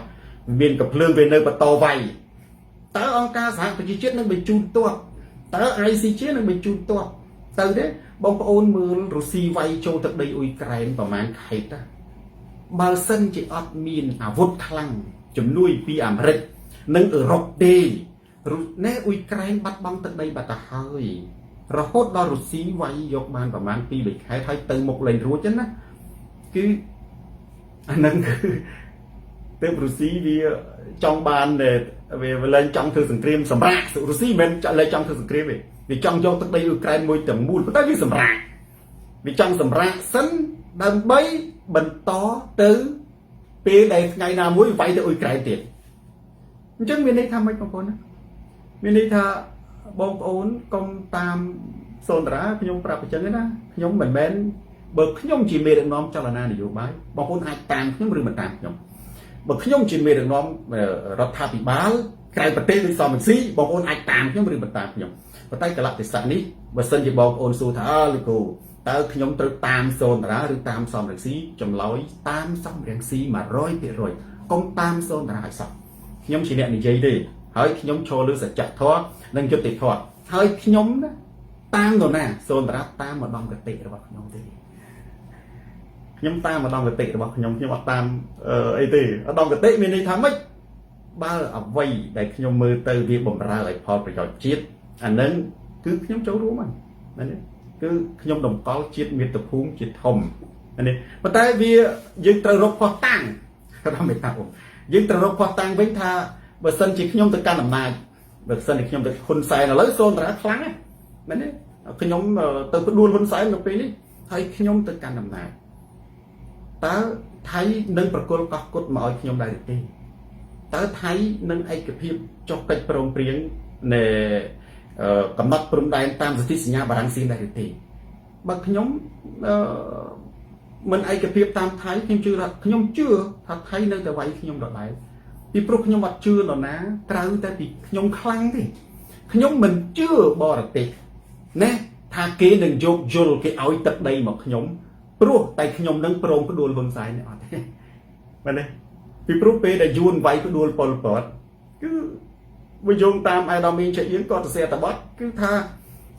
មានកំភ្លើងវានៅបន្តវាយតើអង្គការសហប្រជាជាតិនឹងបញ្ជូនទ័ពតើ ICJ នឹងបញ្ជូនទ័ពទៅទេបងប្អូនមើលរុស្ស៊ីវាយចូលទឹកដីអ៊ុយក្រែនប្រហែលខេតបើសិនជាអត់មានអាវុធខ្លាំងជំនួយពីអាមេរិកនិងអឺរ៉ុបទេណែអ៊ុយក្រែនបាត់បង់ទឹកដីបាត់ទៅហើយរហូតដល់រុស្ស៊ីវាយយកបានប្រហែល2 3ខែហើយទៅមុខលែងរួចណាគឺអានឹងគឺទើបរុស្ស៊ីវាចង់បានវាលែងចង់ធ្វើសង្គ្រាមសម្រាប់រុស្ស៊ីមិនមែនលែងចង់ធ្វើសង្គ្រាមទេវាចង់យកទឹកដីអ៊ុយក្រែនមួយទាំងមូលប៉ុន្តែវាសម្រាប់វាចង់សម្រាប់សិនដើម្បីបន្តទៅពេលដែលថ្ងៃណាមួយវាយទៅអ៊ុយក្រែនទៀតអញ្ចឹងមានន័យថាម៉េចបងប្អូនណាមានន័យថាបងប្អូនកុំតាមសូនតារាខ្ញុំប្រាប់អញ្ចឹងណាខ្ញុំមិនមែនបើខ្ញុំជាមេដឹកនាំចលនានយោបាយបងប្អូនអាចតាមខ្ញុំឬមិនតាមខ្ញុំបើខ្ញុំជាមេដឹកនាំរដ្ឋាភិបាលក្រៅប្រទេសដូចសំរងស៊ីបងប្អូនអាចតាមខ្ញុំឬមិនតាមខ្ញុំប៉ុន្តែកលៈទេសៈនេះបើសិនជាបងប្អូនសួរថាអើលោកគ្រូតើខ្ញុំត្រូវតាមសូនតារាឬតាមសំរងស៊ីចម្លើយតាមសំរងស៊ី100%កុំតាមសូនតារាឲ្យសោះខ្ញុំជាអ្នកនិយាយទេហើយខ្ញុំឈរលើសច្ចធម៌និងយុត្តិធម៌ហើយខ្ញុំណាតាមនរណាសូនតារាតាមឧត្តមគតិរបស់ខ្ញុំទេខ្ញុំតាមឧត្តមគតិរបស់ខ្ញុំខ្ញុំអត់តាមអីទេឧត្តមគតិមានន័យថាម៉េចបើអ្វីដែលខ្ញុំមើលទៅវាបំរើឲ្យផលប្រយោជន៍ជាតិអានឹងគឺខ្ញុំចូលរួមហ្នឹងមែនទេគឺខ្ញុំតម្កល់ជាតិមាតុភូមិជាធំនេះប៉ុន្តែវាយើងត្រូវរកភស្តុតាងដល់មេតាយើងត្រូវរកភស្តុតាងវិញថាបើសិនជាខ្ញុំទៅកាន់អំណាចបើសិនជាខ្ញុំទៅហ៊ុនសែនឥឡូវសូនតារាខ្លាំងណាមែនទេខ្ញុំទៅផ្ដួលហ៊ុនសែននៅពេលនេះហើយខ្ញុំទៅកាន់អំណាចតើថៃនឹងប្រគល់កោះគុតមកឲ្យខ្ញុំដែរឬទេតើថៃនឹងឯកភាពចុះកិច្ចព្រមព្រៀងនៃកំណត់ព្រំដែនតាមសន្ធិសញ្ញាបារាំងសៀមដែរឬទេបើខ្ញុំអឺមិនឯកភាពតាមថៃខ្ញុំជឿថាថៃនៅតែវាយខ្ញុំដដែលពីព្រោះខ្ញុំអត់ជឿនរណាត្រូវតែពីខ្ញុំខ្លាំងទេខ្ញុំមិនជឿបរទេសណាថាគេនឹងយកយល់គេឲ្យទឹកដីមកខ្ញុំព្រោះតែខ្ញុំនឹងព្រមផ្ដួលហ៊ុនសែននេះអត់ទេមែនទេពីព្រោះពេលដែលយួនវាយផ្ដួលប៉ុលពតគឺបើយោងតាមអាយដាមមីងចេអៀងគាត់ទៅសេអត្ថបទគឺថា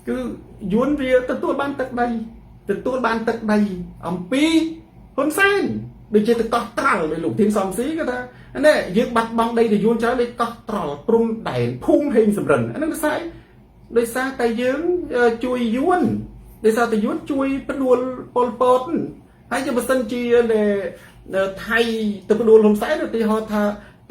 គឺយួនវាទទួលបានទឹកដីទទួលបានទឹកដីអំពីហ៊ុនសែនដូចជាទៅកោះត្រល់ដោយលោកធីនសំស៊ីគាត់ថានេះយើងបាត់បង់ដីទៅយួនច្រើនដូចកោះត្រល់ព្រំដែនភូមិហេងសំរិនអានឹងដោយសារតែយើងជួយយួនដោយសារតែយួនជួយផ្ដួលប៉ុលពតហើយបើសិនជាថៃទៅផ្ដួលហ៊ុនសែនឧទាហរណ៍ថា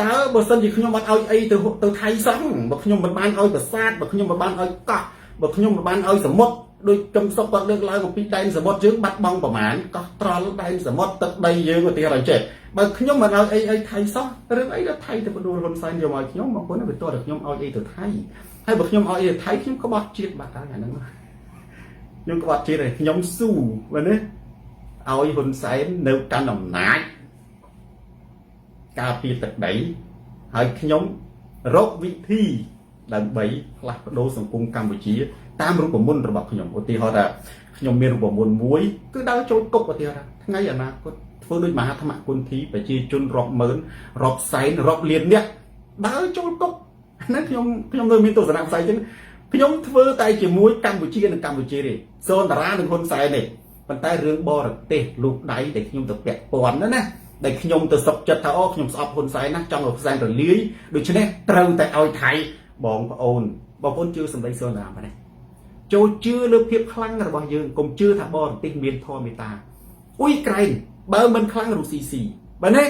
តើបើសិនជាខ្ញុំអត់ឲ្យអីទៅថៃសោះបើខ្ញុំមិនបានឲ្យប្រាសាទបើខ្ញុំមិនបានឲ្យកោះបើខ្ញុំមិនបានឲ្យសមុទ្រដូចកឹមសុខគាត់លើកឡើងអំពីដែនសមុទ្រយើងបាត់បង់ប្រមាណកោះត្រល់ដែនសមុទ្រទឹកដីយើងឧទាហរណ៍ចេះបើខ្ញុំមិនឲ្យអីអីថៃសោះរឿងអីដល់ថៃទៅផ្ដួលហ៊ុនសែនយកមកខ្ញុំបងប្អូនវាតតែខ្ញុំឲ្យអីទៅថៃហើយបើខ្ញុំឲ្យអីទៅថៃខ្ញុំក្បត់ជាតិបាត់ហើយអាហ្នឹងខ្ញុំក្បត់ជាតិហើយខ្ញុំស៊ូមែនទេ ឲ្យហ៊ុនសែននៅកាន់អំណាចការពារទឹកដីហើយខ្ញុំរកវិធីដើម្បីផ្លាស់ប្ដូរសង្គមកម្ពុជាតាមរូបមន្តរបស់ខ្ញុំឧទាហរណ៍ថាខ្ញុំមានរូបមន្តមួយគឺដើរចូលគុកឧទាហរណ៍ថាថ្ងៃអនាគតធ្វើដូចមហាថ្មគុន្ធីប្រជាជនរាប់ម៉ឺនរាប់សែនរាប់លានអ្នកដើរចូលគុកហ្នឹងខ្ញុំខ្ញុំនៅមានទស្សនៈផ្សេងចឹងខ្ញុំធ្វើតែជាមួយកម្ពុជានិងកម្ពុជាទេសូនតារានិងហ៊ុនសែនទេប៉ុន្តែរឿងបរទេសលូកដៃដែលខ្ញុំទៅពាក់ព័ន្ធណាណាដែលខ្ញុំទៅសុកចិត្តថាអូខ្ញុំស្អប់ហ៊ុនសែនណាចង់ឲ្យហ៊ុនសែនរលាយដូច្នេះត្រូវតែឲ្យថៃបងប្អូនបងប្អូនជឿសម្ដីសូនតារាបាទចូលជឿលើភាពខ្លាំងរបស់យើងកុំជឿថាបរទេសមានធម៌មេត្តាអ៊ុយក្រែនបើមិនខ្លាំងរុស្ស៊ីស៊ីបាទនេះ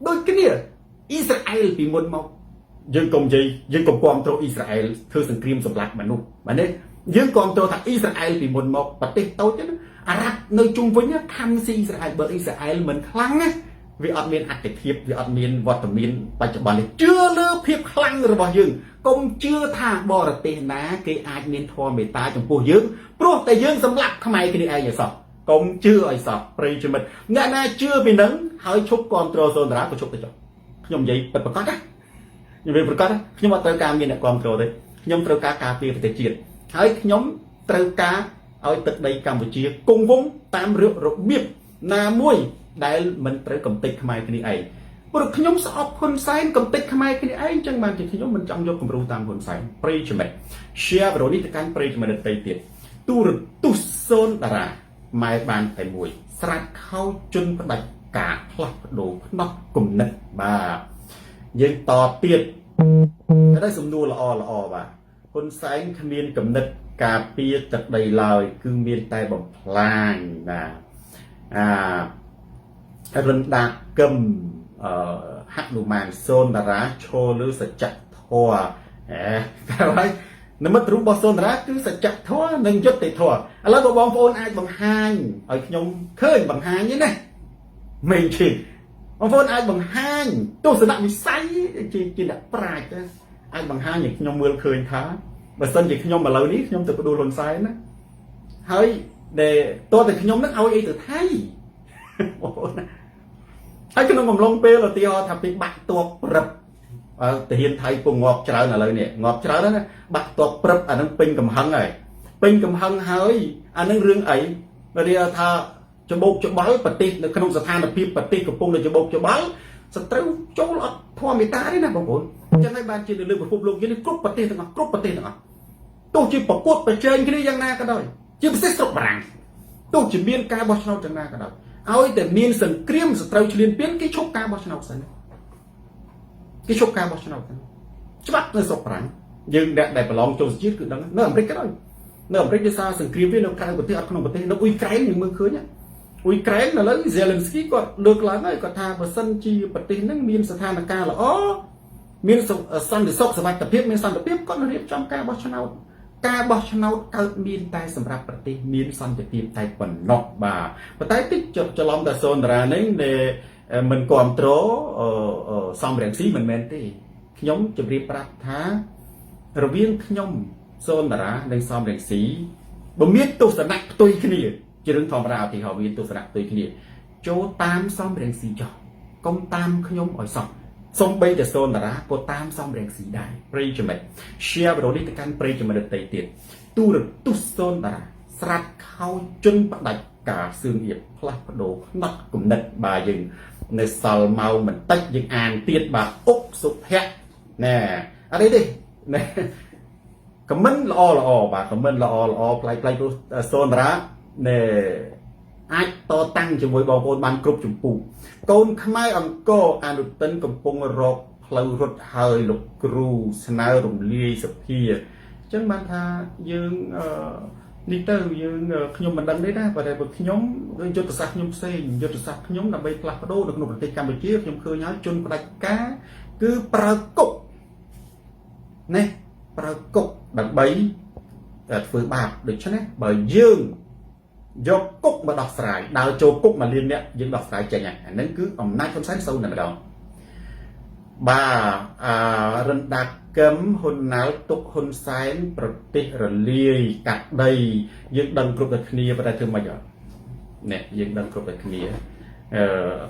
ដូចគ្នាអ៊ីស្រាអែលពីមុនមកយើងកុំនិយាយយើងកុំគាំទ្រអ៊ីស្រាអែលធ្វើសង្គ្រាមសម្លាប់មនុស្សបាទនេះយើងគាំទ្រថាអ៊ីស្រាអែលពីមុនមកប្រទេសតូចណាអារ៉ាប់នៅជុំវិញខំស៊ីអ៊ីស្រាអែលបើអ៊ីស្រាអែលមិនខ្លាំងណាវាអត់មានអត្ថិភាពវាអត់មានវត្តមានបច្ចុប្បន្ននេះជឿលើភាពខ្លាំងរបស់យើងកុំជឿថាបរទេសណាគេអាចមានធម៌មេត្តាចំពោះយើងព្រោះតែយើងសម្លាប់ខ្មែរគ្នាឯងឲ្យសោះកុំជឿឲ្យសោះប្រិយមិត្តអ្នកណាជឿពីនឹងហើយឈប់គ្រប់គ្រងសូនតារាក៏ឈប់ទៅចុះខ្ញុំនិយាយពិតប្រាកដណាខ្ញុំនិយាយប្រកាសខ្ញុំអត់ត្រូវការមានអ្នកគ្រប់គ្រងទេខ្ញុំត្រូវការការពារប្រទេសជាតិហើយខ្ញុំត្រូវការឲ្យទឹកដីកម្ពុជាគង់វង្សតាមរបៀបណាមួយដែលមិនត្រូវកំទេចខ្មែរគ្នាឯងព្រោះខ្ញុំស្អប់ហ៊ុនសែនកំទេចខ្មែរគ្នាឯងចឹងបានជាខ្ញុំមិនចង់យកគំរូតាមហ៊ុនសែនប្រិយមិត្ត share វីដេអូនេះទៅកាន់ប្រិយមិត្តដទៃទៀតទូរទស្សន៍សូនតារាម៉ែបានតែមួយស្រាច់ខោជន់ផ្ដាច់ការផ្លាស់ប្ដូរផ្នត់គំនិតបាទយើងតទៀតតែសំណួរល្អល្អបាទហ៊ុនសែនគ្មានគំនិតការពារទឹកដីឡើយគឺមានតែបំផ្លាញបាទអារិនដាកឹមអឺហនុមានសូនតារាឈរលើសច្ចធម៌អេតែហើយនិមិត្តរូបរបស់សូនតារាគឺសច្ចធម៌និងយុត្តិធម៌ឥឡូវបងប្អូនអាចបង្ហាញឲ្យខ្ញុំឃើញបង្ហាញទេណាមេងឈីបងប្អូនអាចបង្ហាញទស្សនវិស័យជាអ្នកប្រាជ្ញអាចបង្ហាញឲ្យខ្ញុំមើលឃើញថាបើសិនជាខ្ញុំឥឡូវនេះខ្ញុំទៅផ្ដួលហ៊ុនសែនណាហើយដែលតើតែខ្ញុំនឹងឲ្យអីទៅថៃបងប្អូនណាហើយក្នុងកំឡុងពេលឧទាហរណ៍ថាពីបាក់តបព្រឹបទាហានថៃពងងាប់ច្រើនឥឡូវនេះងាប់ច្រើនណាបាក់តបព្រឹបអានឹងពេញកំហឹងហើយពេញកំហឹងហើយអានឹងរឿងអីវាថាច្បោកច្បល់ប្រទេសនៅក្នុងស្ថានភាពប្រទេសកំពុងតែច្បោកច្បល់សត្រូវចូលអត់ធម៌មេត្តាទេណាបងប្អូនអញ្ចឹងហើយបានជានៅលើពិភពលោកយើងនេះគ្រប់ប្រទេសទាំងអស់គ្រប់ប្រទេសទាំងអស់ទោះជាប្រកួតប្រជែងគ្នាយ៉ាងណាក៏ដោយជាពិសេសស្រុកបារាំងទោះជាមានការបោះឆ្នោតយ៉ាងណាក៏ដោយឲ្យតែមានសង្គ្រាមសត្រូវឈ្លានពានគេឈប់ការបោះឆ្នោតសិនគេឈប់ការបោះឆ្នោតសិនច្បាប់នៅស្រុកបារាំងយើងអ្នកដែលប្រឡងចូលសជាតិគឺដឹងនៅអាមេរិកក៏ដោយនៅអាមេរិកដោយសារសង្គ្រាមវានៅក្រៅប្រទេសអត់ក្នុងប្រទេសនៅអ៊ុយក្រែនយើងមើលឃើញអ៊ុយក្រែនឥឡូវ Zelensky គាត់លើកឡើងហើយគាត់ថាបើសិនជាប្រទេសហ្នឹងមានស្ថានភាពល្អមានសន្តិសុខសុវត្ថិភាពមានសន្តិភាពគាត់រៀបចំការបោះឆ្នោតការបោះឆ្នោតកើតមានតែសម្រាប់ប្រទេសមានសន្តិភាពតែប៉ុណ្ណោះបាទប៉ុន្តែតិចច្រឡំតែសូនតារានេះដែលមិនគ្រប់គ្រងសំរងស៊ីមិនមែនទេខ្ញុំជម្រាបប្រាប់ថារវាងខ្ញុំសូនតារានិងសំរងស៊ីបើមានទស្សនៈផ្ទុយគ្នាជារឿងធម្មតាឧទាហរណ៍មានទស្សនៈផ្ទុយគ្នាចូលតាមសំរងស៊ីចុះកុំតាមខ្ញុំឲ្យសោះសំបីតែសូនតារាក៏តាមសំរងស៊ីដែរប្រិយមិត្ត share វីដេអូនេះទៅកាន់ប្រិយមិត្តដទៃទៀតទូរទស្សន៍សូនតារាស្រាច់ខោជន់ផ្ដាច់ការសឿងអៀបផ្លាស់ប្ដូរផ្នត់គំនិតបាទយើងនៅសល់ម៉ោងបន្តិចយើងអានទៀតបាទអុកសុភ័ក្រណែអត់ទេណែ comment ល្អល្អបាទ comment ល្អល្អប្លែកប្លែកព្រោះសូនតារាណែអាចតតាំងជាមួយបងប្អូនបានគ្រប់ចម្ពោះកូនខ្មែរអង្គរអនុទិនកំពុងរកផ្លូវរត់ហើយលោកគ្រូស្នើរំលាយសភាអញ្ចឹងបានថាយើងអឺនេះទៅយើងខ្ញុំមិនដឹងទេណាបើតែបើខ្ញុំយុទ្ធសាស្ត្រខ្ញុំផ្សេងយុទ្ធសាស្ត្រខ្ញុំដើម្បីផ្លាស់ប្ដូរនៅក្នុងប្រទេសកម្ពុជាខ្ញុំឃើញហើយជនផ្ដាច់ការគឺប្រើគុកនេះប្រើគុកដើម្បីធ្វើបាបដូច្នេះបើយើងយកគុកមកដោះស្រាយដើរចូលគុកមកលៀនអ្នកយើងដោះស្រាយចេញហើយអាហ្នឹងគឺអំណាចហ៊ុនសែនសូន្យតែម្ដងបាទអារិនដាកឹមហ៊ុនណាល់ទុកហ៊ុនសែនប្រទេសរលាយកាត់ដីយើងដឹងគ្រប់តែគ្នាប៉ុន្តែធ្វើម៉េចអត់ នេះយើងដឹងគ្រប់តែគ្នាអឺ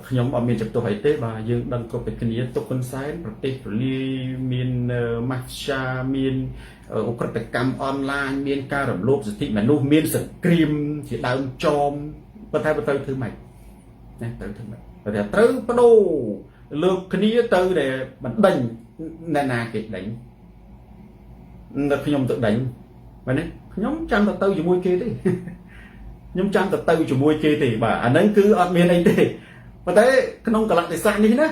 ខ្ញុំអត់មានចំទោសអីទេបាទយើងដឹងគ្រប់តែគ្នាទុកហ៊ុនសែនប្រទេសរលាយមានម៉ាហ្សាមានឧក្រិដ្ឋកម្មអនឡាញមានការរំលោភសិទ្ធិមនុស្សមានសង្គ្រាមជាដើមចមប៉ុន្តែបើត្រូវធ្វើម៉េចណាត្រូវធ្វើម៉េចបើតែត្រូវបដូរលើកគ្នាទៅដែលបណ្ដេញអ្នកណាគេដេញនៅខ្ញុំទៅដេញមែនទេខ្ញុំចាំទៅទៅជាមួយគេទេខ្ញុំចាំទៅទៅជាមួយគេទេបាទអាហ្នឹងគឺអត់មានអីទេប៉ុន្តែក្នុងកលៈទេសៈនេះណា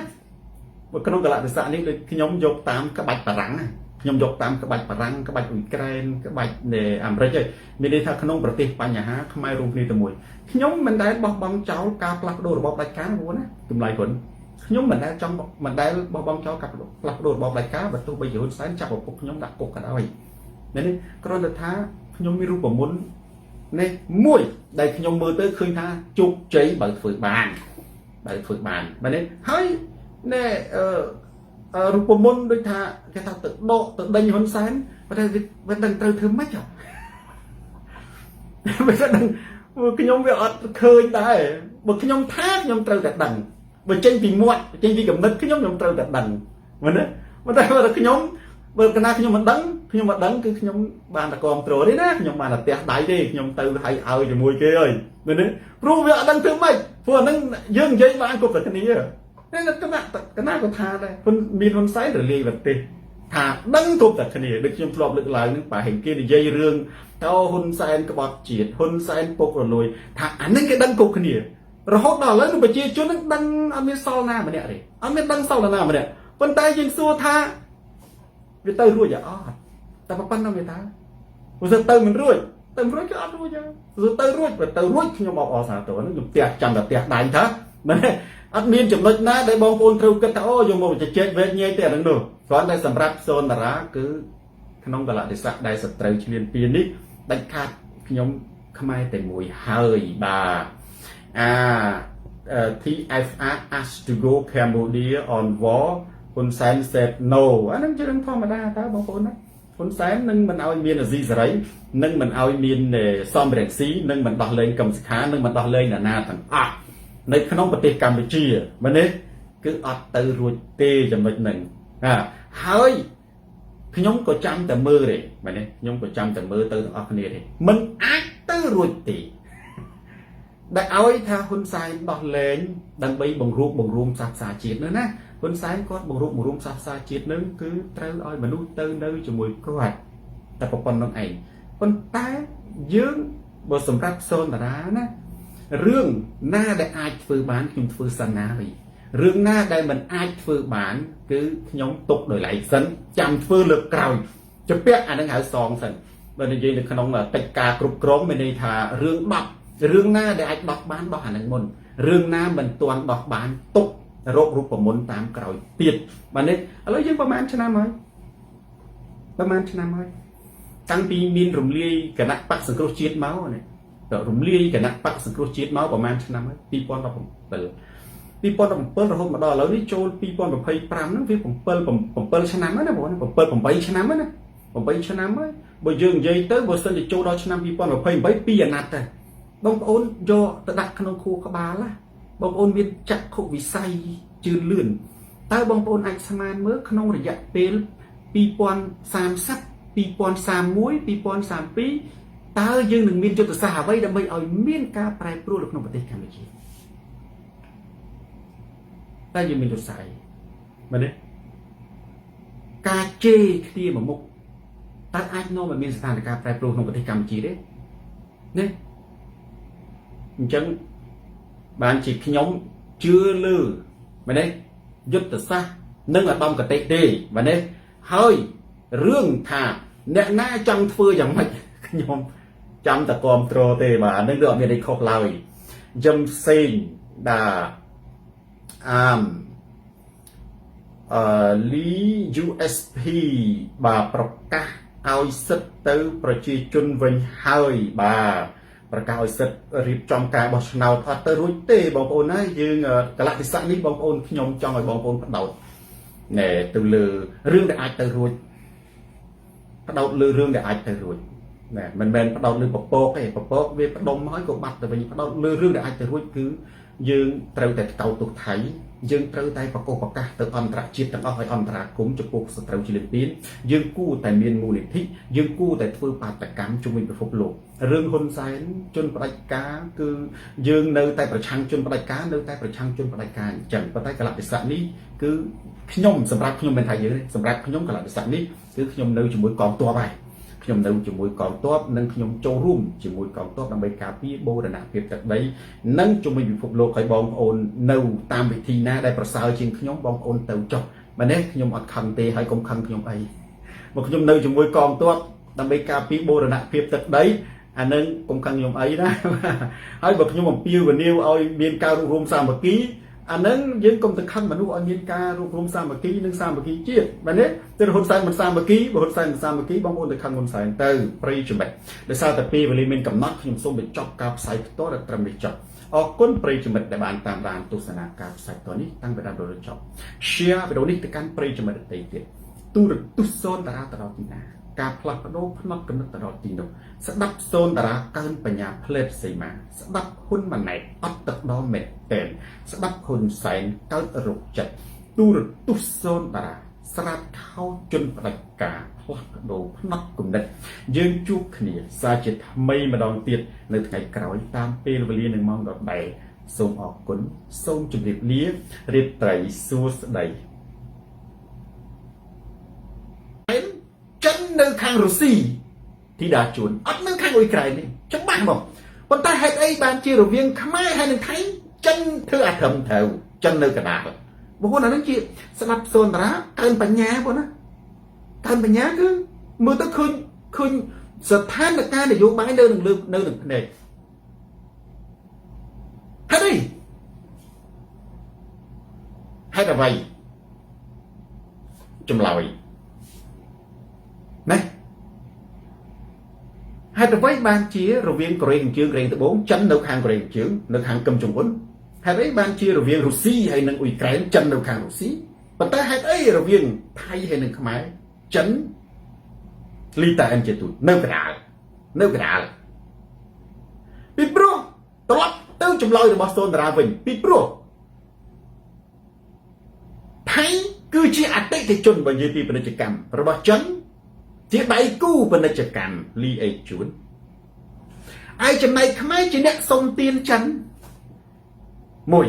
ក្នុងកលៈទេសៈនេះដូចខ្ញុំយកតាមក្បាច់បារាំងណាខ្ញុំយកតាមក្បាច់បារាំងក្បាច់អ៊ុយក្រែនក្បាច់នៃអាមេរិកឯងមានន័យថាក្នុងប្រទេសបញ្ហាខ្មែររួមគ្នាតែមួយខ្ញុំមិនដែលបោះបង់ចោលការផ្លាស់ប្ដូររបបផ្ដាច់ការណាតម្លៃហ៊ុនខ្ញុំមិនដែលចង់មិនដែលបោះបង់ចោលការផ្លាស់ប្ដូររបបផ្ដាច់ការបើទោះបីជាហ៊ុនសែនចាប់ឪពុកខ្ញុំដាក់គុកក៏ដោយនេះគ្រាន់តែថាខ្ញុំមានរូបមន្តនេះមួយដែលខ្ញុំមើលទៅឃើញថាជោគជ័យបើធ្វើបានបើធ្វើបានបាទនេះហើយណែអឺរូបមន្តដូចថាគេថាទៅដកទៅដេញហ៊ុនសែនប៉ុន្តែវាដឹងត្រូវធ្វើម៉េចវាដឹងខ្ញុំវាអត់ឃើញដែរបើខ្ញុំថាខ្ញុំត្រូវតែដឹងបើចេញពីមាត់ចេញពីកំណត់ខ្ញុំខ្ញុំត្រូវតែដឹងមែនទេប៉ុន្តែបើខ្ញុំបើកណាខ្ញុំមិនដឹងខ្ញុំមិនដឹងគឺខ្ញុំបានតែគ្រប់គ្រងទេណាខ្ញុំបានតែផ្ទះដៃទេខ្ញុំទៅឲ្យឲ្យជាមួយគេហើយមែនទេព្រោះវាអត់ដឹងធ្វើម៉េចព្រោះអាហ្នឹងយើងនិយាយបានគ្រប់តែគ្នានេះកណាកណាក៏ថាដែរហ៊ុនមានហ៊ុនសែនរលាយប្រទេសថាដឹងគ្រប់តែគ្នាដូចខ្ញុំធ្លាប់លើកឡើងហ្នឹងបើហែងគេនិយាយរឿងតើហ៊ុនសែនក្បត់ជាតិហ៊ុនសែនពុករលួយថាអាហ្នឹងគេដឹងគ្រប់គ្នារហូតដល់ឥឡូវនឹងប្រជាជននឹងដឹងអត់មានសល់ណាម្នាក់ទេអត់មានដឹងសល់ណាម្នាក់ប៉ុន្តែយើងសួរថាវាទៅរួចអត់តែប៉ុណ្្នឹងវាថាព្រោះទៅមិនរួចទៅមិនរួចគឺអត់រួចទេទៅរួចបើទៅរួចខ្ញុំអបអរសាទរហ្នឹងខ្ញុំផ្ទះចាំតែផ្ទះដៃថាមែនទេអត់មានចំណុចណាដែលបងប្អូនត្រូវគិតថាអូយកមកជជែកវែកញែកទេអាហ្នឹងនោះគ្រាន់តែសម្រាប់សូនតារាគឺក្នុងកលៈទេសៈដែលសត្រូវឈ្លានពាននេះដាច់ខាតខ្ញុំខ្មែរតែមួយហើយបាទអា TFR asked to go Cambodia on war ហ៊ុនសែន said no អាហ្នឹងជារឿងធម្មតាតើបងប្អូនណាហ៊ុនសែននឹងមិនឲ្យមានអាស៊ីសេរីនឹងមិនឲ្យមានសំរងស៊ីនឹងមិនដោះលែងកឹមសុខានឹងមិនដោះលែងនរណាទាំងអស់នៅក្នុងប្រទេសកម្ពុជាមែនទេគឺអត់ទៅរួចទេចំណុចហ្នឹងអាហើយខ្ញុំក៏ចាំតែមើលទេមែនទេខ្ញុំក៏ចាំតែមើលទៅទាំងអស់គ្នាទេមិនអាចទៅរួចទេដែលឲ្យថាហ៊ុនសែនដោះលែងដើម្បីបង្រួបបង្រួមសាសនាជាតិនោះណាហ៊ុនសែនគាត់បង្រួបបង្រួមសាសនាជាតិនឹងគឺត្រូវឲ្យមនុស្សទៅនៅជាមួយគាត់តែប៉ុណ្្នឹងឯងប៉ុន្តែយើងបើសម្រាប់សូនតារាណារឿងណាដែលអាចធ្វើបានខ្ញុំធ្វើសិនណាវិញរឿងណាដែលមិនអាចធ្វើបាន គឺខ្ញុំទុកដោយឡែកសិនចាំធ្វើលើកក្រោយជពាក់អានឹងហៅសងសិនបើនិយាយនៅក្នុងកិច្ចការគ្រប់គ្រងមានន័យថារឿង10រឿងណាដែលអាចដោះបានដោះអានឹងមុនរឿងណាមិនទាន់ដោះបានទុករករូបមន្តតាមក្រោយទៀតបាទនេះឥឡូវយើងប្រហែលឆ្នាំហើយប្រហែលឆ្នាំហើយតាំងពីមានរំលាយគណៈបកសង្គ្រោះជាតិមកនេះរំលាយគណៈបកសង្គ្រោះជាតិមកប្រហែលឆ្នាំហើយ2017 2017រហូតមកដល់ឥឡូវនេះចូល2025ហ្នឹងវា7 7ឆ្នាំហើយណាបង7 8ឆ្នាំហើយណា8ឆ្នាំហើយបើយើងនិយាយទៅបើសិនជាចូលដល់ឆ្នាំ2028ពីអាណត្តិដែរបងប្អូនយកទៅដាក់ក្នុងខួរក្បាលណាបងប្អូនមានចក្ខុវិស័យជឿនលឿនតើបងប្អូនអាចស្មានមើលក្នុងរយៈពេល2030 2031 2032តើយើងនឹងមានយុទ្ធសាស្ត្រអ្វីដើម្បីឲ្យមានការប្រែប្រួលនៅក្នុងប្រទេសកម្ពុជាតើយើងមានយុទ្ធសាស្ត្រអីមែនទេការជេរគ្នាមួយមុខតើអាចនាំឲ្យមានស្ថានភាពប្រែប្រួលក្នុងប្រទេសកម្ពុជាទេណាអញ្ចឹងបានជាខ្ញុំជឿលើមែនទេយុទ្ធសាស្ត្រនិងឧត្តមគតិទេមែនទេហើយរឿងថាអ្នកណាចង់ធ្វើយ៉ាងម៉េចខ្ញុំចាំតែគ្រប់គ្រងទេបាទអានឹងវាអត់មានអីខុសឡើយយឹមផ្សេងដាអាមអឺលី USP បាទប្រកាសឲ្យសិទ្ធទៅប្រជាជនវិញហើយបាទប្រកាសឲ្យសិទ្ធរៀបចំការបោះឆ្នោតអត់ទៅរួចទេបងប្អូនណាយើងកលៈទេសៈនេះបងប្អូនខ្ញុំចង់ឲ្យបងប្អូនផ្ដោតណែទៅលើរឿងដែលអាចទៅរួចផ្ដោតលើរឿងដែលអាចទៅរួច ណាមិនមែនផ្ដោតលើពពកទេពពកវាផ្ដុំហើយក៏បាត់ទៅវិញផ្ដោតលើរឿងដែលអាចទៅរួចគឺយើងត្រូវតែថ្កោលទោសថៃយើងត្រូវតែប្រកបប្រកាសទៅអន្តរជាតិទាំងអស់ឲ្យអន្តរាគមចំពោះសត្រូវឈ្លានពានយើងគួរតែមានមូលនិធិយើងគួរតែធ្វើបាតកម្មជំវិញពិភពលោករឿងហ៊ុនសែនជនផ្ដាច់ការគឺយើងនៅតែប្រឆាំងជនផ្ដាច់ការនៅតែប្រឆាំងជនផ្ដាច់ការអញ្ចឹងប៉ុន្តែកលៈទេសៈនេះគឺខ្ញុំសម្រាប់ខ្ញុំមិនថាយើងទេសម្រាប់ខ្ញុំកលៈទេសៈនេះគឺខ្ញុំនៅជាមួយកងទ័ពហើយខ្ញុំនៅជាមួយកងទ័ពនិងខ្ញុំចូលរួមជាមួយកងទ័ពដើម្បីការពារបូរណភាពទឹកដីនិងជំវិញពិភពលោកឲ្យបងប្អូននៅតាមវិធីណាដែលប្រសើរជាងខ្ញុំបងប្អូនទៅចុះមែនទេខ្ញុំអត់ខឹងទេហើយកុំខឹងខ្ញុំអីមកខ្ញុំនៅជាមួយកងទ័ពដើម្បីការពារបូរណភាពទឹកដីអានឹងកុំខឹងខ្ញុំអីណាហើយបើខ្ញុំអំពាវនាវឲ្យមានការរួបរวมសាមគ្គីអានឹងយើងកុំទៅខឹងមនុស្សឲ្យមានការរួបរวมសាមគ្គីនិងសាមគ្គីជាតិមែនទេទៅហ៊ុនសែនមិនសាមគ្គីបើហ៊ុនសែនមិនសាមគ្គីបងប្អូនទៅខឹងហ៊ុនសែនទៅប្រិយមិត្តដោយសារតែពេលវេលាមានកំណត់ខ្ញុំសូមបញ្ចប់ការផ្សាយផ្ទាល់ដល់ត្រឹមនេះចុះអរគុណប្រិយមិត្តដែលបានតាមដានទស្សនាការផ្សាយផ្ទាល់នេះតាំងពីដើមរហូតចប់ share វីដេអូនេះទៅកាន់ប្រិយមិត្តដទៃទៀតទូរទស្សន៍សូនតារាទៅដល់ទីណាការផ្លាស់ប្ដូរផ្នត់គំនិតទៅដល់ទីនោះស្ដាប់សូនតារាកើនបញ្ញាផ្លេតសីមាស្ដាប់ហ៊ុនម៉ាណែតអត់ទឹកដល់មែនតែនស្ដាប់ហ៊ុនសែនកើតរោគចិត្តទូរទស្សន៍សូនតារាស្រាតខោជនផ្ដាច់ការផ្លាស់ប្ដូរផ្នត់គំនិតយើងជួបគ្នាសាជាថ្មីម្ដងទៀតនៅថ្ងៃក្រោយតាមពេលវេលានឹងម៉ោងដដែលសូមអរគុណសូមជម្រាបលារាត្រីសួស្តីចិននៅខាងរុស្ស៊ីធីតាជួនអត់នៅខាងអ៊ុយក្រែនទេច្បាស់ហ្មងប៉ុន្តែហេតុអីបានជារវាងខ្មែរហើយនិងថៃចិនធ្វើអាត្រឹមត្រូវចិននៅកណ្ដាលបងប្អូនអានឹងជាស្ដាប់សូនតារាកើនបញ្ញាបងណាកើនបញ្ញាគឺមើលទៅឃើញឃើញស្ថានភាពនយោបាយនៅនឹងលើនៅនឹងភ្នែកហេតុអីហេតុអ្វីចម្លើយណាហេតុអ្វីបានជារវាងកូរ៉េខាងជើងកូរ៉េត្បូងចិននៅខាងកូរ៉េខាងជើងនៅខាងកឹមចុងអ៊ុនហេតុអីបានជារវាងរុស្ស៊ីហើយនិងអ៊ុយក្រែនចិននៅខាងរុស្ស៊ីប៉ុន្តែហេតុអីរវាងថៃហើយនិងខ្មែរចិនលីតាអិនជាទូចនៅកណ្ដាលនៅកណ្ដាលពីព្រោះត្រឡប់ទៅចម្លើយរបស់សូនតារាវិញពីព្រោះថៃគឺជាអតិថិជនបើនិយាយពីពាណិជ្ជកម្មរបស់ចិនជាដៃគូពាណិជ្ជកម្មលីអេជួនឯចំណែកខ្មែរជាអ្នកសុំទានចិនមួយ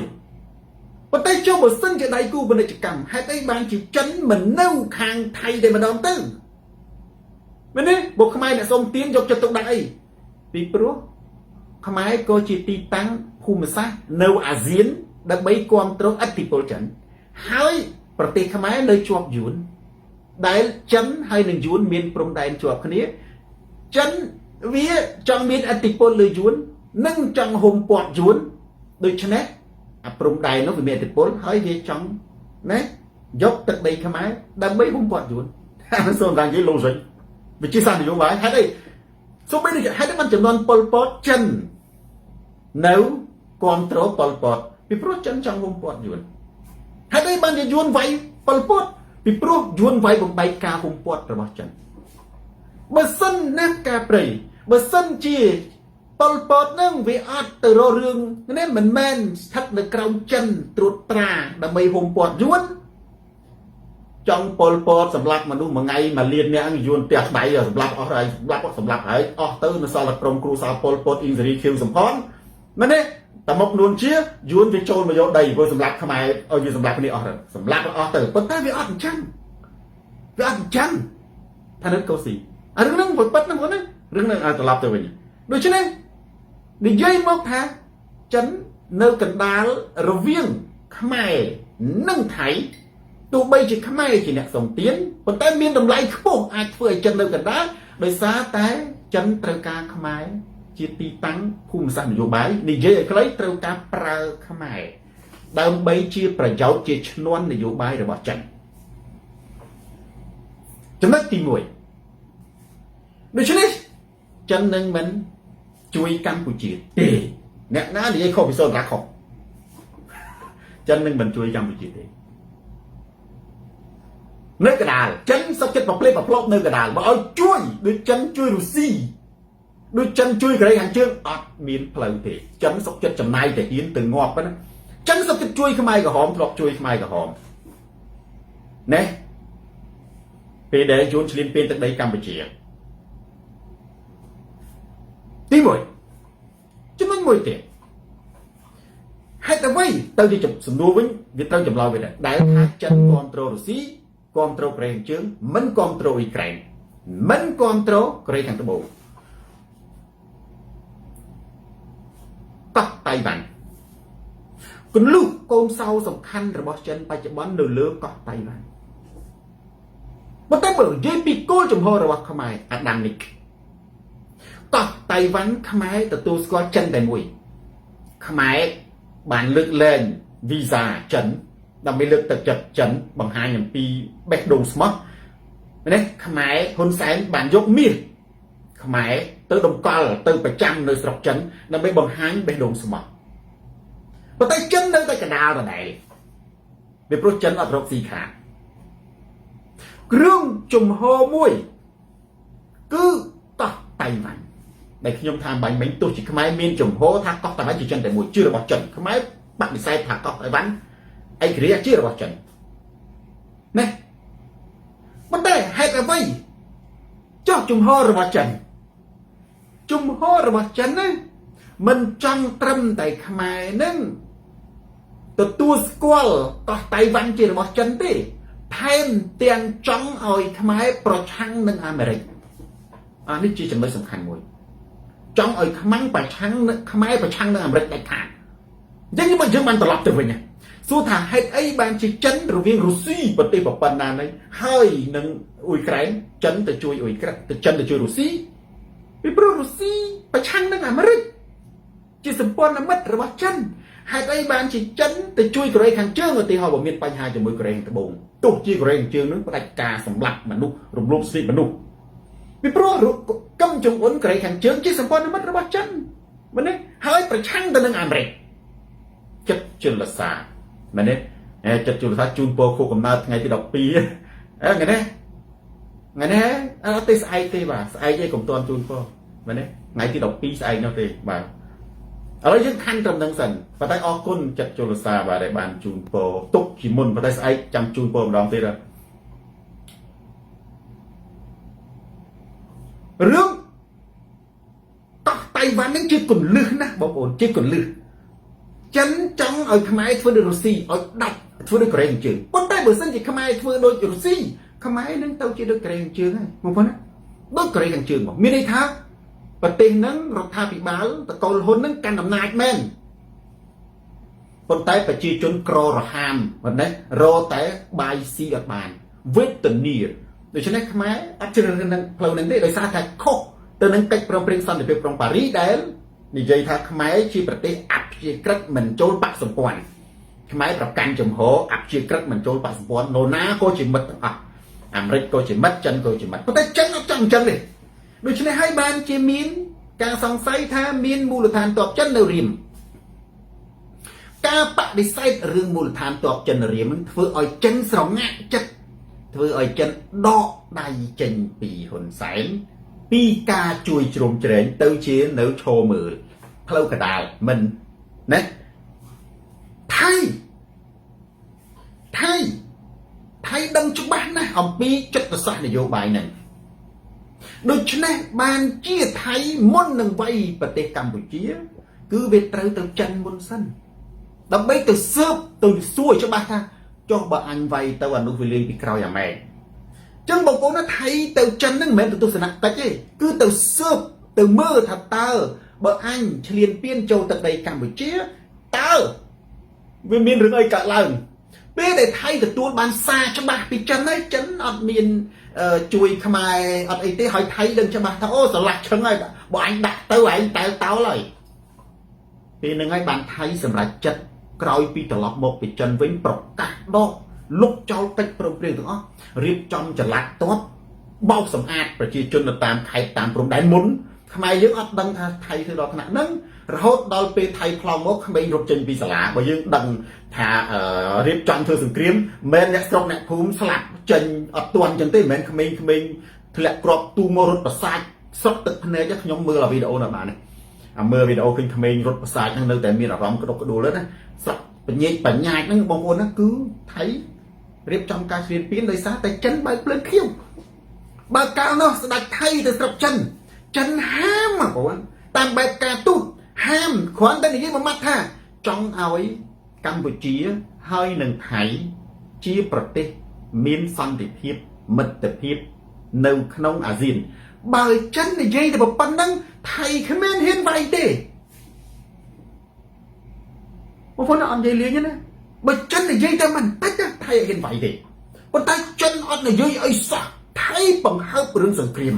ប៉ុន្តែចុះបើសិនជាដៃគូពាណិជ្ជកម្មហេតុអីបានជាចិនមិននៅខាងថៃតែម្ដងទៅមែនទេបើខ្មែរអ្នកសុំទានយកចិត្តទុកដាក់អីពីព្រោះខ្មែរក៏ជាទីតាំងភូមិសាស្ត្រនៅអាស៊ានដើម្បីគ្រប់គ្រងឥទ្ធិពលចិនហើយប្រទេសខ្មែរនៅជាប់យួនដែលចិនហើយនឹងយួនមានព្រំដែនជាប់គ្នាចិនវាចង់មានឥទ្ធិពលលើយួននិងចង់ហុំព័ទ្ធយួនដូច្នេះអាព្រំដែននោះវាមានឥទ្ធិពលហើយវាចង់ណាយកទឹកដីខ្មែរដើម្បីហុំព័ទ្ធយួនអានោះសូមតាមនិយាយ logic វិជាសាស្ត្រនយោបាយហេតុអីសូម្បីដូចហេតុអីបានចំនួនប៉ុលពតចិននៅគ្រប់គ្រងប៉ុលពតពីព្រោះចិនចង់ហុំព័ទ្ធយួនហេតុអីបានជាយួនវាយប៉ុលពតពីព្រោះយួនវាយបំបែកការហុំព័ទ្ធរបស់ចិនបើសិនណាការព្រៃបើសិនជាប៉ុលពតនឹងវាអត់ទៅរករឿងនេះមិនមែនស្ថិតនៅក្រោមចិនត្រួតត្រាដើម្បីហុំព័ទ្ធយួនចង់ប៉ុលពតសម្លាប់មនុស្សមួយថ្ងៃមួយលាននាក់យួនផ្ទះដៃសម្លាប់អស់ហើយសម្លាប់សម្លាប់ហើយអស់ទៅនៅសល់តែក្រុមគ្រួសារប៉ុលពតអ៊ីងសេរីខៀវសំផនមែនទេតែមកនួនជាយួនវាចូលមកយកដីព្រោះសម្លាប់ខ្មែរឲ្យវាសម្លាប់គ្នាអស់ទៅសម្លាប់អស់ទៅប៉ុន្តែវាអត់អញ្ចឹងវាអត់អញ្ចឹងថានៅកូស៊ីអារឿងហ្នឹងពិតហ្នឹងបងណារឿងហ្នឹងឲ្យត្រឡប់ទៅវិញដូច្នេះនិយាយមកថាចិននៅកណ្ដាលរវាងខ្មែរនិងថៃទោះបីជាខ្មែរជាអ្នកសុំទានប៉ុន្តែមានតម្លៃខ្ពស់អាចធ្វើឲ្យចិននៅកណ្ដាលដោយសារតែចិនត្រូវការខ្មែរជាទីតាំងភូមិសាស្ត្រនយោបាយនិយាយឲ្យខ្លីត្រូវការប្រើខ្មែរដើម្បីជាប្រយោជន៍ជាឈ្នន់នយោបាយរបស់ចិនចំណុចទី1ដូច្នេះចិននឹងមិនជួយកម្ពុជាទេអ្នកណានិយាយខុសពីសូនតាខុសចិននឹងមិនជួយកម្ពុជាទេនៅកដាលចិនសុខចិត្តប្រផ្លេប្រផ្លប់នៅកដាលបើឲ្យជួយដូចចិនជួយរុស្ស៊ី ដូចចិនជួយកូរ៉េខាងជើងអត់មានផ្លូវទេចិនសុកចិត្តចំណាយតែហ៊ានទៅងាប់ណាចិនសុកចិត្តជួយខ្មែរក្រហមធ្លាប់ជួយខ្មែរក្រហមណែពេលដែលយួនឈ្លានពានទឹកដីកម្ពុជាទី1ចំណុចមួយទៀតហេតុអ្វីទៅជាសំណួរវិញវាត្រូវចម្លើយវិញដែលថាចិនគ្រប់គ្រងរុស្ស៊ីគ្រប់គ្រងកូរ៉េខាងជើងមិនគ្រប់គ្រងអ៊ុយក្រែនមិនគ្រប់គ្រងកូរ៉េខាងត្បូងកោះតៃវ៉ាន់គន្លឹះកូនសោសំខាន់របស់ចិនបច្ចុប្បន្ននៅលើកោះតៃវ៉ាន់ប៉ុន្តែបើនិយាយពីគោលជំហររបស់ខ្មែរអាដាមនិកកោះតៃវ៉ាន់ខ្មែរទទួលស្គាល់ចិនតែមួយខ្មែរបានលើកលែងវីសាចិនដើម្បីលើកទឹកចិត្តចិនបង្ហាញអំពីបេះដូងស្មោះនេះខ្មែរហ៊ុនសែនបានយកមាសខ្មែរទៅតម្កល់ទៅប្រចាំនៅស្រុកចិនដើម្បីបង្ហាញបេះដូងស្មោះប៉ុន្តែចិននៅតែកដាលដដែលពីព្រោះចិនអត់រកស៊ីខាតគ្រឿងជំហរមួយគឺកោះតៃវ៉ាន់ដែលខ្ញុំថាបាញ់មិញទោះជាខ្មែរមានជំហរថាកោះតៃវ៉ាន់ជាចិនតែមួយជារបស់ចិនខ្មែរបដិសេធថាកោះតៃវ៉ាន់ឯករាជ្យជារបស់ចិនណាប៉ុន្តែហេតុអ្វីចុះជំហររបស់ចិនជំហររបស់ចិនណាមិនចង់ត្រឹមតែខ្មែរនឹងទទួលស្គាល់កោះតៃវ៉ាន់ជារបស់ចិនទេថែមទាំងចង់ឲ្យខ្មែរប្រឆាំងនឹងអាមេរិកអានេះជាចំណុចសំខាន់មួយចង់ឲ្យខ្មាំងប្រឆាំងខ្មែរប្រឆាំងនឹងអាមេរិកដាច់ខាតអញ្ចឹងយើងបានត្រឡប់ទៅវិញសួរថាហេតុអីបានជាចិនរវាងរុស្ស៊ីប្រទេសប៉ុណ្ណានេះហើយនឹងអ៊ុយក្រែនចិនទៅជួយអ៊ុយក្រែនទៅចិនទៅជួយរុស្ស៊ីពីព្រោះរុស្ស៊ីប្រឆាំងនឹងអាមេរិកជាសម្ព័ន្ធមិត្តរបស់ចិនហេតុអីបានជាចិនទៅជួយកូរ៉េខាងជើងឧទាហរណ៍បើមានបញ្ហាជាមួយកូរ៉េខាងត្បូងទោះជាកូរ៉េខាងជើងនឹងផ្ដាច់ការសម្លាប់មនុស្សរំលោភសិទ្ធិមនុស្សពីព្រោះកឹមចុងអ៊ុនកូរ៉េខាងជើងជាសម្ព័ន្ធមិត្តរបស់ចិនមែនទេហើយប្រឆាំងទៅនឹងអាមេរិកចិត្តជលសាមែនទេចិត្តជលសាជូនពរខួបកំណើតថ្ងៃទី12ថ្ងៃនេះថ្ងៃនេះអត់ទេស្អែកទេបាទស្អែកឯងកុំតន់ជូនពរមែនទេថ្ងៃទី12ស្អែកនោះទេបាទឥឡូវយើងខណ្ឌត្រឹមនឹងសិនប៉ុន្តែអរគុណចិត្តជលសាបាទដែលបានជូនពរទុកជាមុនប៉ុន្តែស្អែកចាំជូនពរម្ដងទៀតរឿងកោះតៃវ៉ាន់នឹងជាគន្លឹះណាបងប្អូនជាគន្លឹះចិនចង់ឲ្យខ្មែរធ្វើដូចរុស្ស៊ីឲ្យដាច់ធ្វើដូចកូរ៉េខាងជើងប៉ុន្តែបើសិនជាខ្មែរធ្វើដូចរុស្ស៊ីខ្មែរនឹងទៅជាដូចកូរ៉េខាងជើងហើយបងប្អូនណាដូចកូរ៉េខាងជើងមកមានន័យថាប្រទេសហ្នឹងរដ្ឋាភិបាលតកូលហ៊ុនហ្នឹងកាន់អំណាចមែនប៉ុន្តែប្រជាជនក្ររហាមប៉ុណ្ណេះរតែបាយស៊ីអត់បានវេទនាដូច្នេះខ្មែរអត់ជ្រើសរើសនឹងផ្លូវហ្នឹងទេដោយសារថាខុសទៅនឹងកិច្ចព្រមព្រៀងសន្តិភាពក្រុងប៉ារីដែលនិយាយថាខ្មែរជាប្រទេសអព្យាក្រឹតមិនចូលបក្សសម្ព័ន្ធខ្មែរប្រកាន់ចំហអព្យាក្រឹតមិនចូលបក្សសម្ព័ន្ធនរណាក៏ជាមិត្តទាំងអស់អាមេរិកក៏ជាមិត្តចិនក៏ជាមិត្តប៉ុន្តែចិនអត់ចង់អញ្ចឹងទេដូច្នេះហើយបានជាមានការសង្ស័យថាមានមូលដ្ឋានទ័ពចិននៅរៀមការបដិសេធរឿងមូលដ្ឋានទ័ពចិនរៀមនឹងធ្វើឲ្យចិនស្រងាក់ចិត្តធ្វើឲ្យចិនដកដៃចេញពីហ៊ុនសែនពីការជួយជ្រោមជ្រែងទៅជានៅឈរមើលផ្លូវកដាលមិនណាថៃថៃថៃដឹងច្បាស់ណាស់អំពីចិត្តសាស្ត្រនយោបាយហ្នឹងដូច្នេះបានជាថៃមុននឹងវាយប្រទេសកម្ពុជា គឺវាត្រូវទៅចិនមុនសិនដើម្បីទៅស៊ើបទៅសួរច្បាស់ថាចុះបើអញវាយទៅអានោះវាលេងពីក្រោយអាម៉ែចឹងបងប្អូនណាថៃទៅចិនហ្នឹងមិនមែនទៅទស្សនកិច្ចទេគឺទៅស៊ើបទៅមើលថាតើបើអញឈ្លានពានចូលទឹកដីកម្ពុជាតើវាមានរឿងអីកើតឡើងពេលដែលថៃទទួលបានសារច្បាស់ពីចិនហើយចិនអត់មានជួយខ្មែរអត់អីទេហើយថៃដឹងច្បាស់ថាអូស្រឡះឈឹងហើយបើអញដាក់ទៅឯងតែតោលហើយពេលហ្នឹងហើយបានថៃសម្រេចចិត្តក្រោយពីត្រឡប់មកពីចិនវិញប្រកាសដកលុបចោលកិច្ចព្រមព្រៀងទាំងអស់រៀបចំចល័តទ័ពបោកសម្អាតប្រជាជននៅតាមខេត្តតាមព្រំដែនមុនខ្មែរយើងអត់ដឹងថាថៃធ្វើដល់ថ្នាក់ហ្នឹងរហូតដល់ពេលថៃផ្លោងមកក្មេងរត់ចេញពីសាលាបើយើងដឹងថារៀបចំធ្វើសង្គ្រាមមិនអ្នកស្រុកអ្នកភូមិស្លាប់ចេញអត់ទាន់ចឹងទេមិនមែនក្មេងៗធ្លាក់គ្រាប់ទូមករត់ប្រសាច ស្រក់ទឹកភ្នែកខ្ញុំមើលវីដេអូនៅបានអាមើលវីដេអូឃើញក្មេងរត់ប្រសាចហ្នឹងនៅតែមានអារម្មណ៍ក្តុកក្តួលណាស្រក់បញែកបញ្ញាចហ្នឹងបងប្អូនណាគឺថៃរៀបចំការឈ្លានពានដោយសារតែចិនបើកភ្លើងខៀវបើកាលនោះស្ដេចថៃទៅស្រុកចិនចិនហាមបងប្អូនតាមបែបការទូតហាមគ្រាន់តែនិយាយមួយម៉ាត់ថាចង់ឲ្យកម្ពុជាហើយនឹងថៃជាប្រទេសមានសន្តិភាពមិត្តភាពនៅក្នុងអាស៊ានបើចិននិយាយតែប៉ុណ្្នឹងថៃគ្មានហ៊ានវាយទេបងប្អូនអត់និយាយលេងទេណាបើចិននិយាយតែមិនតិចថៃអត់ហ៊ានវាយទេប៉ុន្តែចិនអត់និយាយអីសោះថៃបង្ហើបរឿងសង្គ្រាម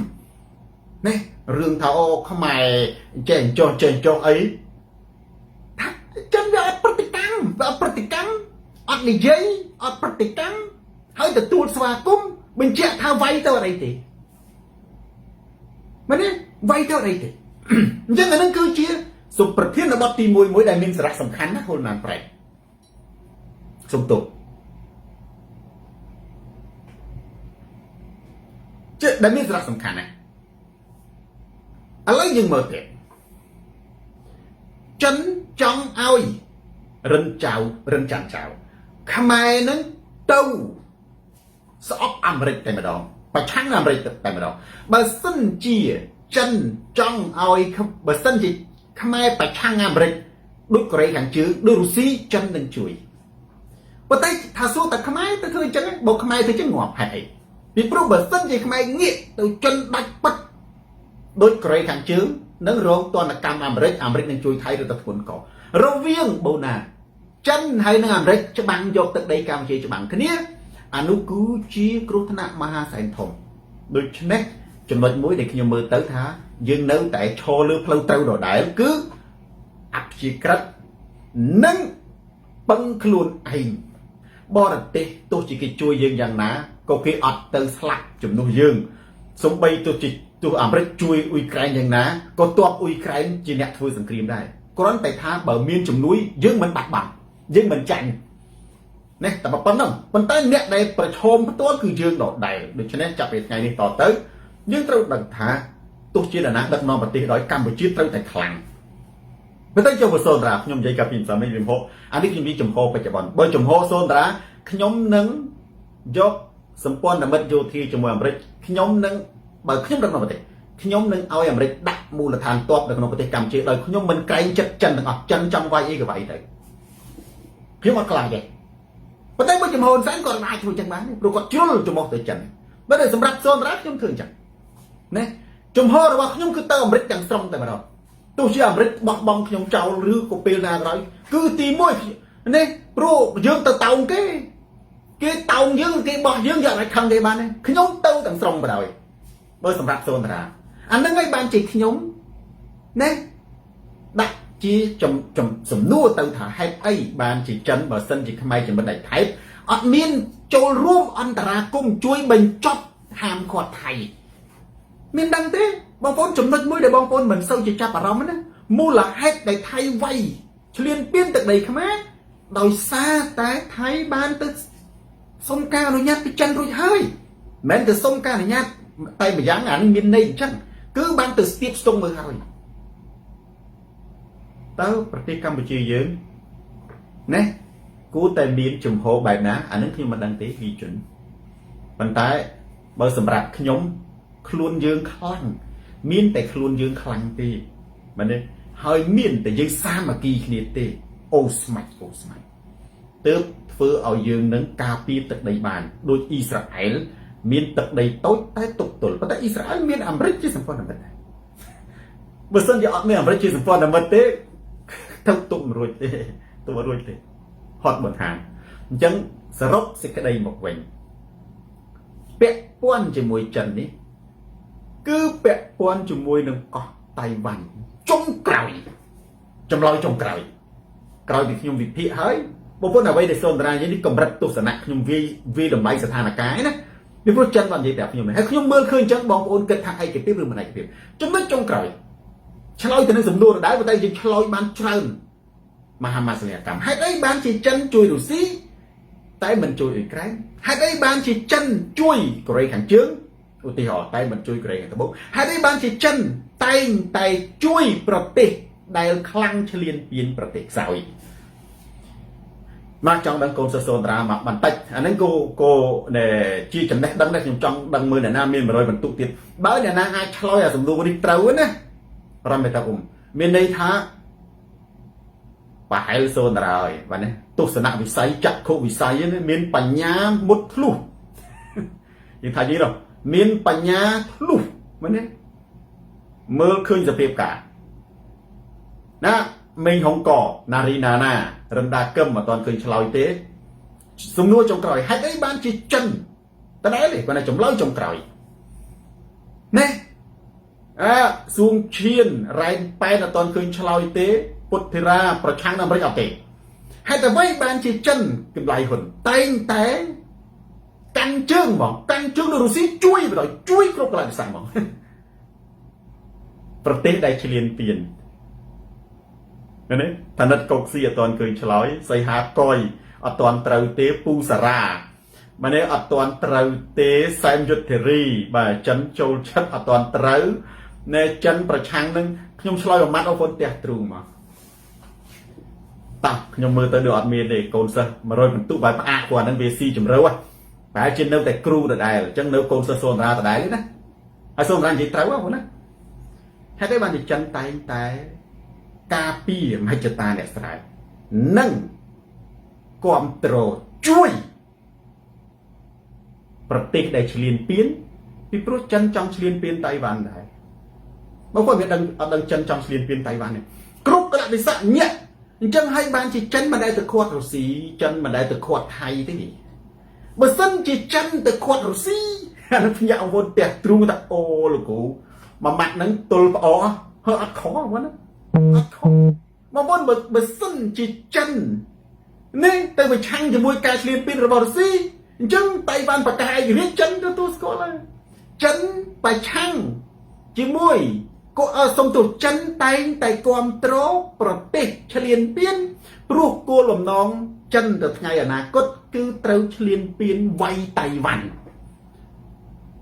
នេះរឿងថាអូខ្មែរចេះចុះចេះចុះអីថាចិនវាអត់ប្រតិកម្មវាអត់ប្រតិកម្មអត់និយាយអត់ប្រតិកម្មហើយទទួលស្វាគមន៍បញ្ជាក់ថាវាយទៅអត់អីទេមែនទេវាយទៅអត់អីទេអញ្ចឹងអានឹងគឺជាសុប្រធានបទទី1មួយដែលមានសារៈសំខាន់ណាស់ហ៊ុនម៉ានប្រែកសុំទោសជាដែលមានសារៈសំខាន់ណាស់ឥឡូវយើងមើលទៀតចិនចង់ឲ្យរិនចៅរិនចាន់ចៅខ្មែរនឹងទៅស្អប់អាមេរិកតែម្ដងប្រឆាំងអាមេរិកតែម្ដងបើសិនជាចិនចង់ឲ្យបើសិនជាខ្មែរប្រឆាំងអាមេរិកដូចកូរ៉េខាងជើងដូចរុស្ស៊ីចិននឹងជួយប៉ុន្តែថាសួរតែខ្មែរទៅធ្វើអញ្ចឹងបើខ្មែរធ្វើអញ្ចឹងងាប់ហេតុអីពីព្រោះបើសិនជាខ្មែរងាកទៅចិនដាច់ពិតដូចកូរ៉េខាងជើងនឹងរងទណ្ឌកម្មអាមេរិកអាមេរិកនឹងជួយថៃឬទៅធ្ងន់ករវាងបូណាចិនហើយនឹងអាមេរិកច្បាំងយកទឹកដីកម្ពុជាច្បាំងគ្នាអានោះគឺជាគ្រោះថ្នាក់មហាសែនធំដូច្នេះចំណុចមួយដែលខ្ញុំមើលទៅថាយើងនៅតែឈរលើផ្លូវត្រូវដដែលគឺអព្យាក្រឹតនិងពឹងខ្លួនឯងបរទេសទោះជាគេជួយយើងយ៉ាងណាក៏គេអត់ទៅស្លាប់ជំនួសយើងសំបីទោះជាទោះអាមេរិកជួយអ៊ុយក្រែនយ៉ាងណាក៏ទ័ពអ៊ុយក្រែនជាអ្នកធ្វើសង្គ្រាមដែរគ្រាន់តែថាបើមានជំនួយយើងមិនបាត់បង់យើងមិនចាញ់នេះតែប៉ុណ្្នឹងប៉ុន្តែអ្នកដែលប្រឈមផ្ទាល់គឺយើងដដែលដូច្នេះចាប់ពីថ្ងៃនេះតទៅយើងត្រូវដឹងថាទោះជានរណាដឹកនាំប្រទេសដោយកម្ពុជាត្រូវតែខ្លាំងប៉ុន្តែចូលសូនតារាខ្ញុំនិយាយកាលពីម្សិលមិញវិមហអានេះខ្ញុំនិយាយចំហបច្ចុប្បន្នបើចំហសូនតារាខ្ញុំនឹងយកសម្ព័ន្ធមិត្តយោធាជាមួយអាមេរិកខ្ញុំនឹងបើខ្ញុំដឹកនាំប្រទេសខ្ញុំនឹងឲ្យអាមេរិកដាក់មូលដ្ឋានទ័ពនៅក្នុងប្រទេសកម្ពុជាដោយខ្ញុំមិនក្រែងចិត្តចិនទាំងអស់ចិនចង់វាយអីក៏វាយទៅខ្ញុំអត់ខ្លាចទេប៉ុន្តែបើចំហនសែនគាត់អាចធ្វើចឹងបានព្រោះគាត់ជ្រុលចំហទៅចិនបើតែសម្រាប់សូនតារាខ្ញុំធ្វើអញ្ចឹងណាចំហរបស់ខ្ញុំគឺទៅអាមេរិកទាំងស្រុងតែម្ដងទោះជាអាមេរិកបោះបង់ខ្ញុំចោលឬក៏ពេលណាក៏ដោយគឺទី1នេះព្រោះយើងទៅតោងគេគេតោងយើងគេបោះយើងយកឲ្យខឹងគេបានទេខ្ញុំទៅទាំងស្រុងបណ្ដោយបើសម្រាប់សូនតារាអានឹងឯងបានជាខ្ញុំណាដាក់ជាចំសំណួរទៅថាហេតុអីបានជាចិនបើសិនជាខ្មែរជាមិត្តដៃថៃអត់មានចូលរួមអន្តរាគមជួយបញ្ចប់ហាមឃាត់ថៃមានដឹងទេបងប្អូនចំណុចមួយដែលបងប្អូនមិនសូវជាចាប់អារម្មណ៍ណាមូលហេតុដែលថៃវាយឈ្លានពានទឹកដីខ្មែរដោយសារតែថៃបានទៅសុំការអនុញ្ញាតពីចិនរួចហើយមិនមែនទៅសុំការអនុញ្ញាតតែម្យ៉ាងអានេះមានន័យអញ្ចឹងគឺបានទៅស្ទាបស្ទង់មើលហើយតើប្រទេសកម្ពុជាយើងណាគួរតែមានជំហរបែបណាអានឹងខ្ញុំមិនដឹងទេវីជនប៉ុន្តែបើសម្រាប់ខ្ញុំខ្លួនយើងខ្លាំងមានតែខ្លួនយើងខ្លាំងទេមែនទេហើយមានតែយើងសាមគ្គីគ្នាទេអូស្មាច់អូស្មាច់ទើបធ្វើឲ្យយើងនឹងការពារទឹកដីបានដូចអ៊ីស្រាអែលមានទឹកដីតូចតែទប់ទល់ប៉ុន្តែអ៊ីស្រាអែលមានអាមេរិកជាសម្ព័ន្ធមិត្តដែរបើសិនជាអត់មានអាមេរិកជាសម្ព័ន្ធមិត្តទេទៅទប់មិនរួចទេទប់មិនរួចទេហត់បន្ហានអញ្ចឹងសរុបសេចក្តីមកវិញពាក់ព័ន្ធជាមួយចិននេះគឺពាក់ព័ន្ធជាមួយនឹងកោះតៃវ៉ាន់ចុងក្រោយចម្លើយចុងក្រោយក្រោយពីខ្ញុំវិភាគហើយបងប្អូនអ្វីដែលសូនតារានិយាយនេះកម្រិតទស្សនៈខ្ញុំវាយវាយតម្លៃស្ថានភាពណាពីព្រោះចិនបាននិយាយប្រាប់ខ្ញុំហើយខ្ញុំមើលឃើញអញ្ចឹងបងប្អូនគិតថាឯកភាពឬមិនឯកភាពចំណុចចុងក្រោយឆ្លើយទៅនឹងសំណួរដដែលប៉ុន្តែយើងឆ្លើយបានច្រើនមហាមាសនីកម្មហេតុអីបានជាចិនជួយរុស្ស៊ីតែមិនជួយអ៊ុយក្រែនហេតុអីបានជាចិនជួយកូរ៉េខាងជើង ឧទាហរណ៍តែមិនជួយកូរ៉េខាងត្បូងហេតុអីបានជាចិនតែងតែជួយប្រទេសដែលខ្លាំងឈ្លានពានប្រទេសខ្សោយមកចង់ដឹងកូនសិស្សសូនតារាមកបន្តិចអាហ្នឹងគោគោជាចំណេះដឹងដែរខ្ញុំចង់ដឹងមើលអ្នកណាមាន100បន្ទុកទៀតបើអ្នកណាអាចឆ្លើយអាសំណួរនេះត្រូវណារំមេតាអ៊ុំមានន័យថាប្រហែលសូនតារាហើយបាទណាទស្សនវិស័យចក្ខុវិស័យនេះមានបញ្ញាមុតធ្លុះយើងថាយីនោះមានបញ្ញាធ្លុះមែនទេមើលឃើញសភាពការណាមេងហុងកណារីណាណារិនដាកឹមអត់ទាន់ឃើញឆ្លើយទេសំណួរចុងក្រោយហេតុអីបានជាចិនតដែលទេគាត់តែចម្លើយចុងក្រោយណែអើសួងឈៀនរ៉ែនប៉ែនអត់ទាន់ឃើញឆ្លើយទេពុទ្ធិរាប្រឆាំងអាមេរិកអត់ទេហេតុអ្វីបានជាចិនកម្លៃហ៊ុនតែងតែកាន់ជើងហ្មងកាន់ជើងនៅរុស្ស៊ីជួយបណ្ដោយជួយគ្រប់កលៈទេសៈហ្មងប្រទេសដែលឈ្លានពាននេះឋានិតកុកស៊ីអត់ទាន់ឃើញឆ្លើយសីហាកុយអត់ទាន់ត្រូវទេពូសារ៉ាម្នេះអត់ទាន់ត្រូវទេសែមយុទ្ធិរីបាទចិនចូលឆិតអត់ទាន់ត្រូវណែចិនប្រឆាំងនឹងខ្ញុំឆ្លើយមួយម៉ាត់អូនផ្ទះទ្រូងមកតោះខ្ញុំមើលទៅដូចអត់មានទេកូនសិស្ស100បន្ទុកបែបផ្អាកគាត់ហ្នឹងវាស៊ីជម្រៅហ៎ប្រហែលជានៅតែគ្រូដដែលអញ្ចឹងនៅកូនសិស្សសូនរាដដែលទេណាហើយសូនរានិយាយត្រូវហ៎បងណាហេតុអីបានជាចិនតែងតែការពារមហិច្ឆតាអ្នកស្រែនិងគ្រប់គ្រងជួយប្រទេសដែលឈ្លានពានពីព្រោះចិនចង់ឈ្លានពានតៃវ៉ាន់ដែរបងប្អូនមានដឹងអត់ដឹងចិនចង់ឈ្លានពានតៃវ៉ាន់ទេគ្រប់កលៈទេសៈញាក់អញ្ចឹងហើយបានជាចិនមិនដែលទៅខាត់រុស្ស៊ីចិនមិនដែលទៅខាត់ថៃទេបើសិនជាចិនទៅខាត់រុស្ស៊ីអានឹងភ្ញាក់អង្គផ្ទះទ្រូងថាអូលោកគ្រូមួយម៉ាត់ហ្នឹងទល់ផ្អកហឺអត់ខុសហ្នឹងណាអត់ខុសបងប្អូនបើសិនជាចិននេះទៅប្រឆាំងជាមួយការឈ្លានពានរបស់រុស្ស៊ីអញ្ចឹងតៃវ៉ាន់ប្រកាសឯករាជ្យចិនទទួលស្គាល់ហើយចិនប្រឆាំងជាមួយក៏សុំទោសចិនតែងតែគ្រប់គ្រងប្រទេសឈ្លានពានព្រោះគោលបំណងចិនទៅថ្ងៃអនាគតគឺត្រូវឈ្លានពានវាយតៃវ៉ាន់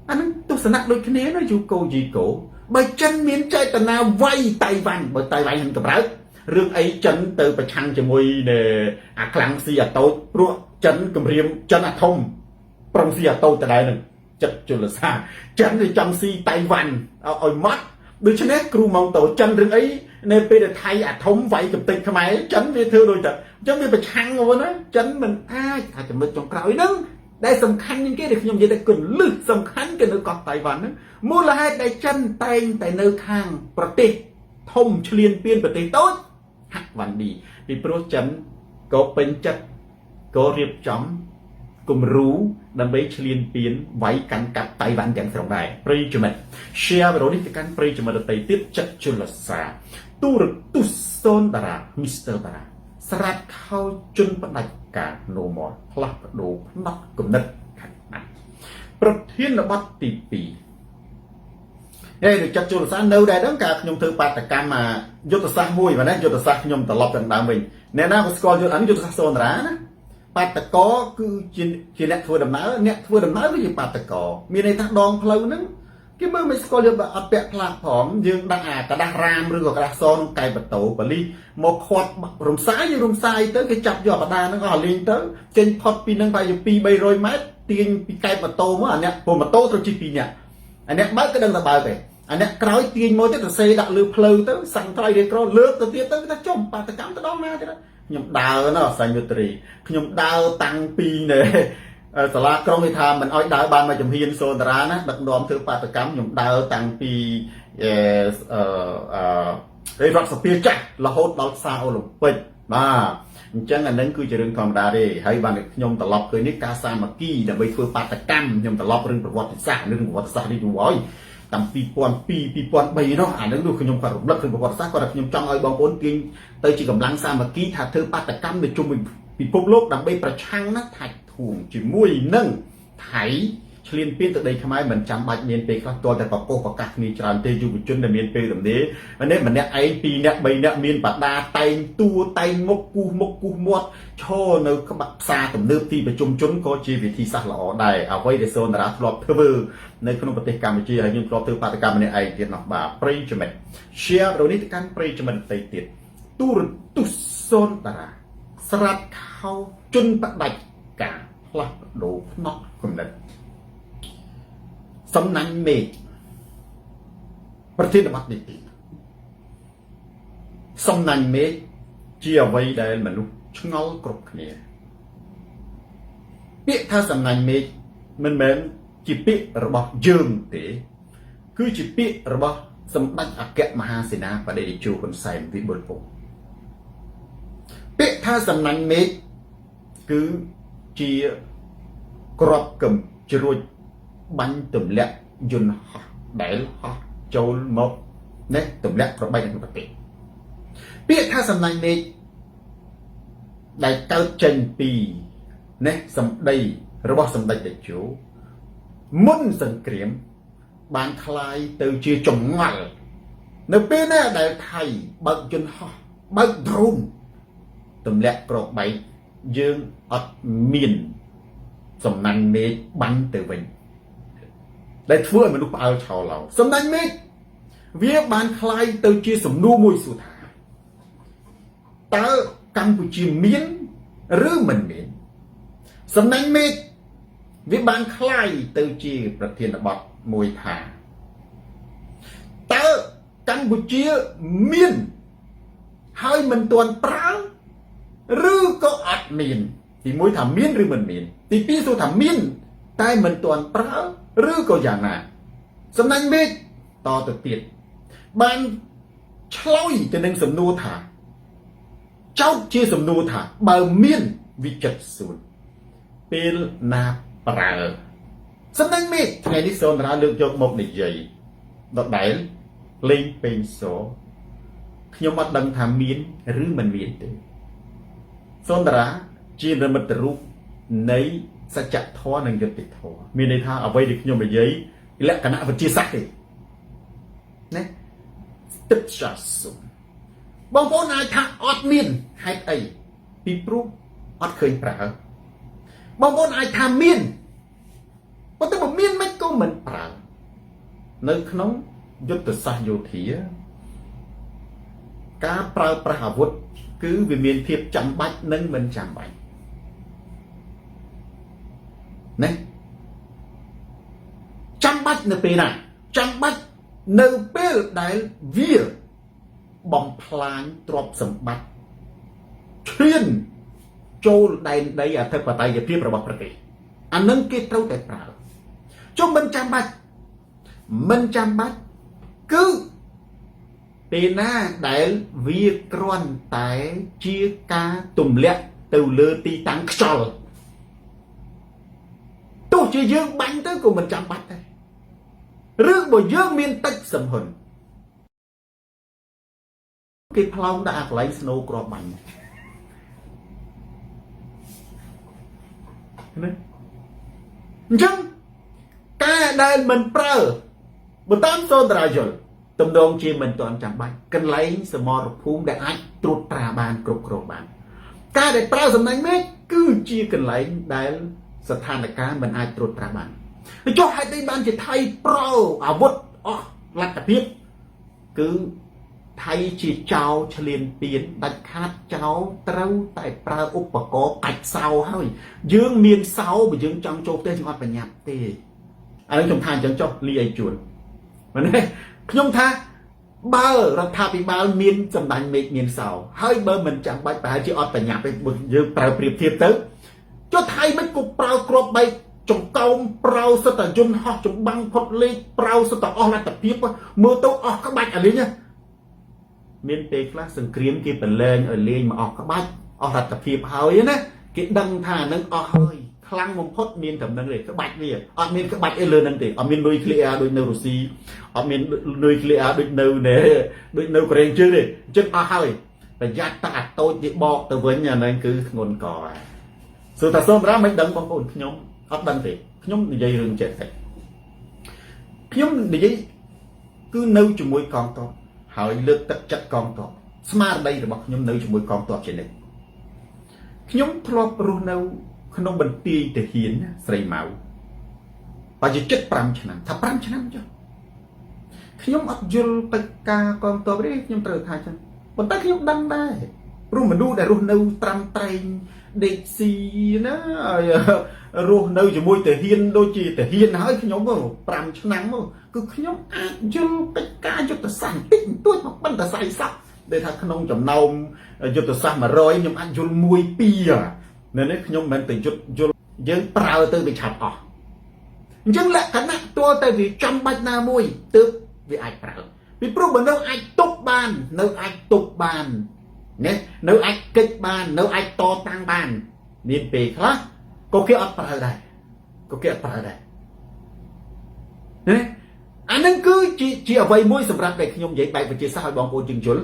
អានឹងទស្សនៈដូចគ្នាណាយូកូយីកូបើចិនមានចេតនាវាយតៃវ៉ាន់បើតៃវ៉ាន់នឹងកម្រើករឿងអីចិនទៅប្រឆាំងជាមួយអាខ្លាំងស៊ីអាតូចព្រោះចិនគម្រាមចិនអាធំប្រុងស៊ីអាតូចដដែលនឹងចិត្តជលសាចិនវាចង់ស៊ីតៃវ៉ាន់ឲ្យម៉ត់ដូច្នេះគ្រូម៉ងតូចិនរឿងអីនៅពេលដែលថៃអាធំវាយកំទេចខ្មែរចិនវាធ្វើដូចតែអញ្ចឹងវាប្រឆាំងហ្នឹងណាចិនមិនអាចថាចំណុចចុងក្រោយហ្នឹងដែលសំខាន់ជាងគេដែលខ្ញុំនិយាយតែគន្លឹះសំខាន់គឺនៅកោះតៃវ៉ាន់ហ្នឹងមូលហេតុដែលចិនតែងតែនៅខាងប្រទេសធំឈ្លានពានប្រទេសតូចហាក់វ៉ាន់ឌីពីព្រោះចិនក៏ពេញចិត្តក៏រៀបចំគំរូដើម្បីឈ្លានពានវាយកាន់កាប់តៃវ៉ាន់ទាំងស្រុងដែរប្រិយមិត្ត share វីដេអូនេះទៅកាន់ប្រិយមិត្តដទៃទៀតចិត្តជលសាទូរទស្សន៍សូនតារា Mr. តារាស្រាតខោជន់ផ្ដាច់ការ no more ផ្លាស់ប្ដូរផ្នត់គំនិតខាងណាប្រធានបទទី2ហេដូចចិត្តជលសានៅដែរដឹងកាលខ្ញុំធ្វើបាតកម្មយុទ្ធសាស្ត្រមួយបាទណាយុទ្ធសាស្ត្រខ្ញុំត្រឡប់ទៅដើមវិញអ្នកណាក៏ស្គាល់យុទ្ធអានេះយុទ្ធសាស្ត្រសូនតារាណាបាតកោគឺជាអ្នកធ្វើដំណើរអ្នកធ្វើដំណើរគឺជាបាតកោមានន័យថាដងផ្លូវហ្នឹងគេមើលមិនស្គាល់យើងអត់ពាក់ផ្លាកផងយើងដាក់អាក្រដាសរាមឬក៏ក្រដាសសក្នុងកែបតោប៉ូលីសមកខាត់រំសាយយើងរំសាយទៅគេចាប់យកបដាហ្នឹងអស់លេងទៅចេញផុតពីហ្នឹងប្រហែលជា2 300ម៉ែត្រទាញពីកែបតោមកអាអ្នកព្រោះម៉ូតូត្រូវជិះ2នាក់អាអ្នកបើកក៏ដឹងតែបើកទេអាអ្នកក្រោយទាញមកទៀតទៅសេដាក់លើផ្លូវទៅសាំងត្រៃរៀក្រលើកទៅទៀតទៅថាចំបាតកម្មទៅដល់ណាទៀតខ្ញុំដើរណោះសញ្ញុត្រីខ្ញុំដើរតាំងពីនៅសាលាក្រុងគេថាមិនអោយដើរបានមួយជំហានសូនតារាណាដឹកនាំធ្វើបាតកម្មខ្ញុំដើរតាំងពីអឺអឺរដ្ឋសភាចាស់រហូតដល់ផ្សារអូឡ িম্ ពិកបាទអញ្ចឹងអានឹងគឺជារឿងធម្មតាទេហើយបានខ្ញុំត្រឡប់ឃើញនេះការសាមគ្គីដើម្បីធ្វើបាតកម្មខ្ញុំត្រឡប់រឿងប្រវត្តិសាស្ត្ររឿងប្រវត្តិសាស្ត្រនេះយូរហើយតាំង2002 2003នោះអានឹងនោះខ្ញុំគាត់រំលឹករឿងប្រវត្តិសាស្ត្រគាត់ថាខ្ញុំចង់ឲ្យបងប្អូនទាញទៅជាកម្លាំងសាមគ្គីថាធ្វើបាតកម្មនៅជុំវិញពិភពលោកដើម្បីប្រឆាំងណាថាច់ធួងជាមួយនឹងថៃ ឆ្លៀនពៀនទៅដីខ្មែរមិនចាំបាច់មានពេលខ្លះទាល់តែប្រកោសប្រកាសគ្នាច្រើនទេយុវជនដែលមានពេលទំនេរម្នាក់ម្នាក់ឯង2នាក់3នាក់មានបដាតែងតួតែងមុខគូសមុខគូសមាត់ឈរនៅក្បាក់ផ្សារទំនើបទីប្រជុំជនក៏ជាវិធីសាស្ត្រល្អដែរអ្វីដែលសូនតារាធ្លាប់ធ្វើនៅក្នុងប្រទេសកម្ពុជាហើយខ្ញុំធ្លាប់ធ្វើបាតុកម្មម្នាក់ឯងទៀតនោះបាទប្រិយមិត្ត share វីដេអូនេះទៅកាន់ប្រិយមិត្តដទៃទៀតទូរទស្សន៍សូនតារាស្រាត់ខោជនផ្ដាច់ការផ្លាស់ប្ដូរផ្នត់គំនិតសំណាញ់មេឃប្រធានបទនេះទីសំណាញ់មេឃជាអ្វីដែលមនុស្សឆ្ងល់គ្រប់គ្នាពាក្យថាសំណាញ់មេឃមិនមែនជាពាក្យរបស់យើងទេ គឺជាពាក្យរបស់សម្ដេចអគ្គមហាសេនាបតីតេជោហ៊ុនសែនវិបុលពងពាក្យថាសំណាញ់មេឃគឺជាក្របកំជ្រួចបាញ់ទម្លាក់យន្តហោះដែលហោះចូលមកនេះទម្លាក់ក្របបែកនៅក្នុងប្រទេសពាក្យថាសំណាញ់មេឃដែលកើតចេញពីនេះសម្ដីរបស់សម្ដេចតេជោមុនសង្គ្រាមបានคล้ายទៅជាចម្ងល់នៅពេលណាដែលថៃបើកយន្តហោះបើកដ្រូនទម្លាក់ក្របបែកយើងអត់មានសំណាញ់មេឃបាញ់ទៅវិញដែលធ្វើឲ្យមនុស្សផ្អើលឆោឡោសំណាញ់មេឃវាបានคล้ายទៅជាសំណួរមួយសួរថាតើកម្ពុជាមានឬមិនមានសំណាញ់មេឃវាបានคล้ายទៅជាប្រធានបទមួយថាតើកម្ពុជាមានហើយមិនទាន់ប្រើឬក៏អត់មានទីមួយថាមានឬមិនមានទីពីរសួរថាមានតែមិនទាន់ប្រើឬក៏យ៉ាងណាសំណាញ់មេឃតទៅទៀតបានឆ្លើយទៅនឹងសំណួរថាចោទជាសំណួរថាបើមានវិចិត្រសួនពេលណាប្រើសំណាញ់មេឃថ្ងៃនេះសូនរាលើកយកមកនិយាយដដែលលេងពេញសខ្ញុំអត់ដឹងថាមានឬមិនមានទេសូនតារាជានិមិត្តរូបនៃសច្ចធម៌និងយុត្តិធម៌មានន័យថាអ្វីដែលខ្ញុំនិយាយលក្ខណៈវិទ្យាសាស្ត្រទេណាទឹកសាសុបងប្អូនអាចថាអត់មានហេតុអីពីព្រោះអត់ឃើញប្រើបងប្អូនអាចថាមានប៉ុន្តែបើមានមិនក៏មិនប្រើនៅក្នុងយុទ្ធសាស្ត្រយោធាការប្រើប្រាស់អាវុធគឺវាមានភាពចាំបាច់និងមិនចាំបាច់ណាចាំបាច់នៅពេលណាចាំបាច់នៅពេលដែលវាបំផ្លាញទ្រព្យសម្បត្តិឈ្លានចូលដែនដីអធិបតេយ្យភាពរបស់ប្រទេសអានឹងគេត្រូវតែប្រើចុះមិនចាំបាច់មិនចាំបាច់គឺពេលណាដែលវាគ្រាន់តែជាការទម្លាក់ទៅលើទីតាំងខ្យល់ទោះជាយើងបាញ់ទៅក៏មិនចាំបាច់ដែរឬបើយើងមានតិចសំហ៊ុនគេផ្លោងដាក់អាកន្លែងស្នូក្របបាញ់ណាអញ្ចឹងការដែលមិនប្រើបើតាមសូនតារាយល់ទំនងជាមិនទាន់ចាំបាច់កន្លែងសមរភូមិដែលអាចត្រួតត្រាបានគ្រប់គ្រងបានការដែលប្រើសំណាញ់មេឃគឺជាកន្លែងដែលស្ថានភាពមិនអាចត្រួតត្រាបានចុះហេតុអីបានជាថៃប្រើអាវុធអស់លទ្ធភាពគឺថៃជាចោលឆ្លៀនពៀនដាច់ខាតចោលត្រូវតែប្រើឧបករណ៍កាច់សោហើយយើងមានសោបើយើងចង់ចូលផ្ទះយើងអត់ប្រញាប់ទេអានេះខ្ញុំថាអញ្ចឹងចុះលីអីជួនមែនទេខ្ញុំថាបើរដ្ឋាភិបាលមានសម្ដាញ់មេឃមានសោហើយបើមិនចាំបាច់ប្រហែលជាអត់ប្រញាប់ទេយើងប្រើប្រៀបធៀបទៅចុះថៃមិនក៏ប្រើគ្រាប់បែកចង្កោមប្រើសិតតែយន្តហោះចម្បាំងផុតលេខប្រើសិតតែអស់លទ្ធភាពមើលទៅអស់ក្បាច់អាលីងមានពេលខ្លះសង្គ្រាមគេប្រឡែងឲ្យលេងមកអស់ក្បាច់អស់លទ្ធភាពហើយណាគេដឹងថានឹងអស់ហើយខ្លាំងបំផុតមានតែនឹងទេក្បាច់វាអត់មានក្បាច់អីលើនឹងទេអត់មាននុយក្លេអ៊ែរដូចនៅរុស្ស៊ីអត់មាននុយក្លេអ៊ែរដូចនៅណែដូចនៅកូរ៉េជើងទេអញ្ចឹងអស់ហើយប្រយ័ត្នតែអាតូចគេបកទៅវិញអាហ្នឹងគឺធ្ងន់កហើយសួរថាសូមរាមិនដឹងបងប្អូនខ្ញុំ អត់ដឹងទេខ្ញុំនិយាយរឿងចេះតែខ្ញុំនិយាយគឺនៅជាមួយកងទ័ពហើយលើកទឹកចិត្តកងទ័ពស្មារតីរបស់ខ្ញុំនៅជាមួយកងទ័ពជានិច្ចខ្ញុំធ្លាប់រស់នៅក្នុងបន្ទាយទាហានស្រីម៉ៅបើជាចិត្ត5ឆ្នាំថា5ឆ្នាំចុះខ្ញុំអត់យល់កិច្ចការកងទ័ពទេខ្ញុំត្រូវថាចឹងប៉ុន្តែខ្ញុំដឹងដែរព្រោះមនុស្សដែលរស់នៅត្រាំត្រែងដេកស៊ីណារស់នៅជាមួយទាហានដូចជាទាហានហើយខ្ញុំ5ឆ្នាំគឺខ្ញុំអាចយល់កិច្ចការយុទ្ធសាស្ត្របន្តិចបន្តួចមកបន្តសៃស័ព្ទដែលថាក្នុងចំណោមយុទ្ធសាស្ត្រ100ខ្ញុំអាចយល់1 2នៅនេះខ្ញុំមិនមែនទៅយុទ្ធយល់យើងប្រើទៅវាឆាប់អស់អញ្ចឹងលក្ខណៈតួតែវាចាំបាច់ណាមួយទើបវាអាចប្រើពីព្រោះបើនៅអាចទប់បាននៅអាចទប់បានណានៅអាចកិច្ចបាននៅអាចតតាំងបានមានពេលខ្លះក៏គេអត់ប្រើដែរក៏គេអត់ប្រើដែរណាអានឹងគឺជាជាអ្វីមួយសម្រាប់ដែលខ្ញុំនិយាយបែបវិទ្យាសាស្ត្រឲ្យបងប្អូនជាងយល់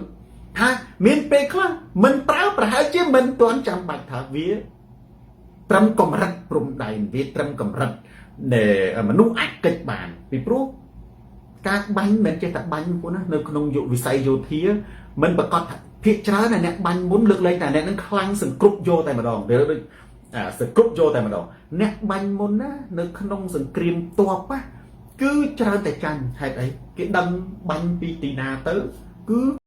ថាមានពេលខ្លះមិនប្រើប្រហែលជាមិនទាន់ចាំបាច់ថាវាត្រឹមកម្រិតព្រំដែនវាត្រឹមកម្រិតដែលមនុស្សអាចកិច្ចបានពីព្រោះការបាញ់មិនចេះតែបាញ់ពួកណានៅក្នុងយុវិស័យយោធាមិនប្រកាសថាភាកច្រើនតែអ្នកបាញ់មុនលើកលែងតែអ្នកនឹងខ្លាំងសង្គ្រប់យកតែម្ដងវាដូចសង្គ្រប់យកតែម្ដងអ្នកបាញ់មុនណានៅក្នុងសង្គ្រាមតបណាគឺច្រើនតែចាញ់ហេតុអីគេដឹងបាញ់ពីទីណាទៅគឺ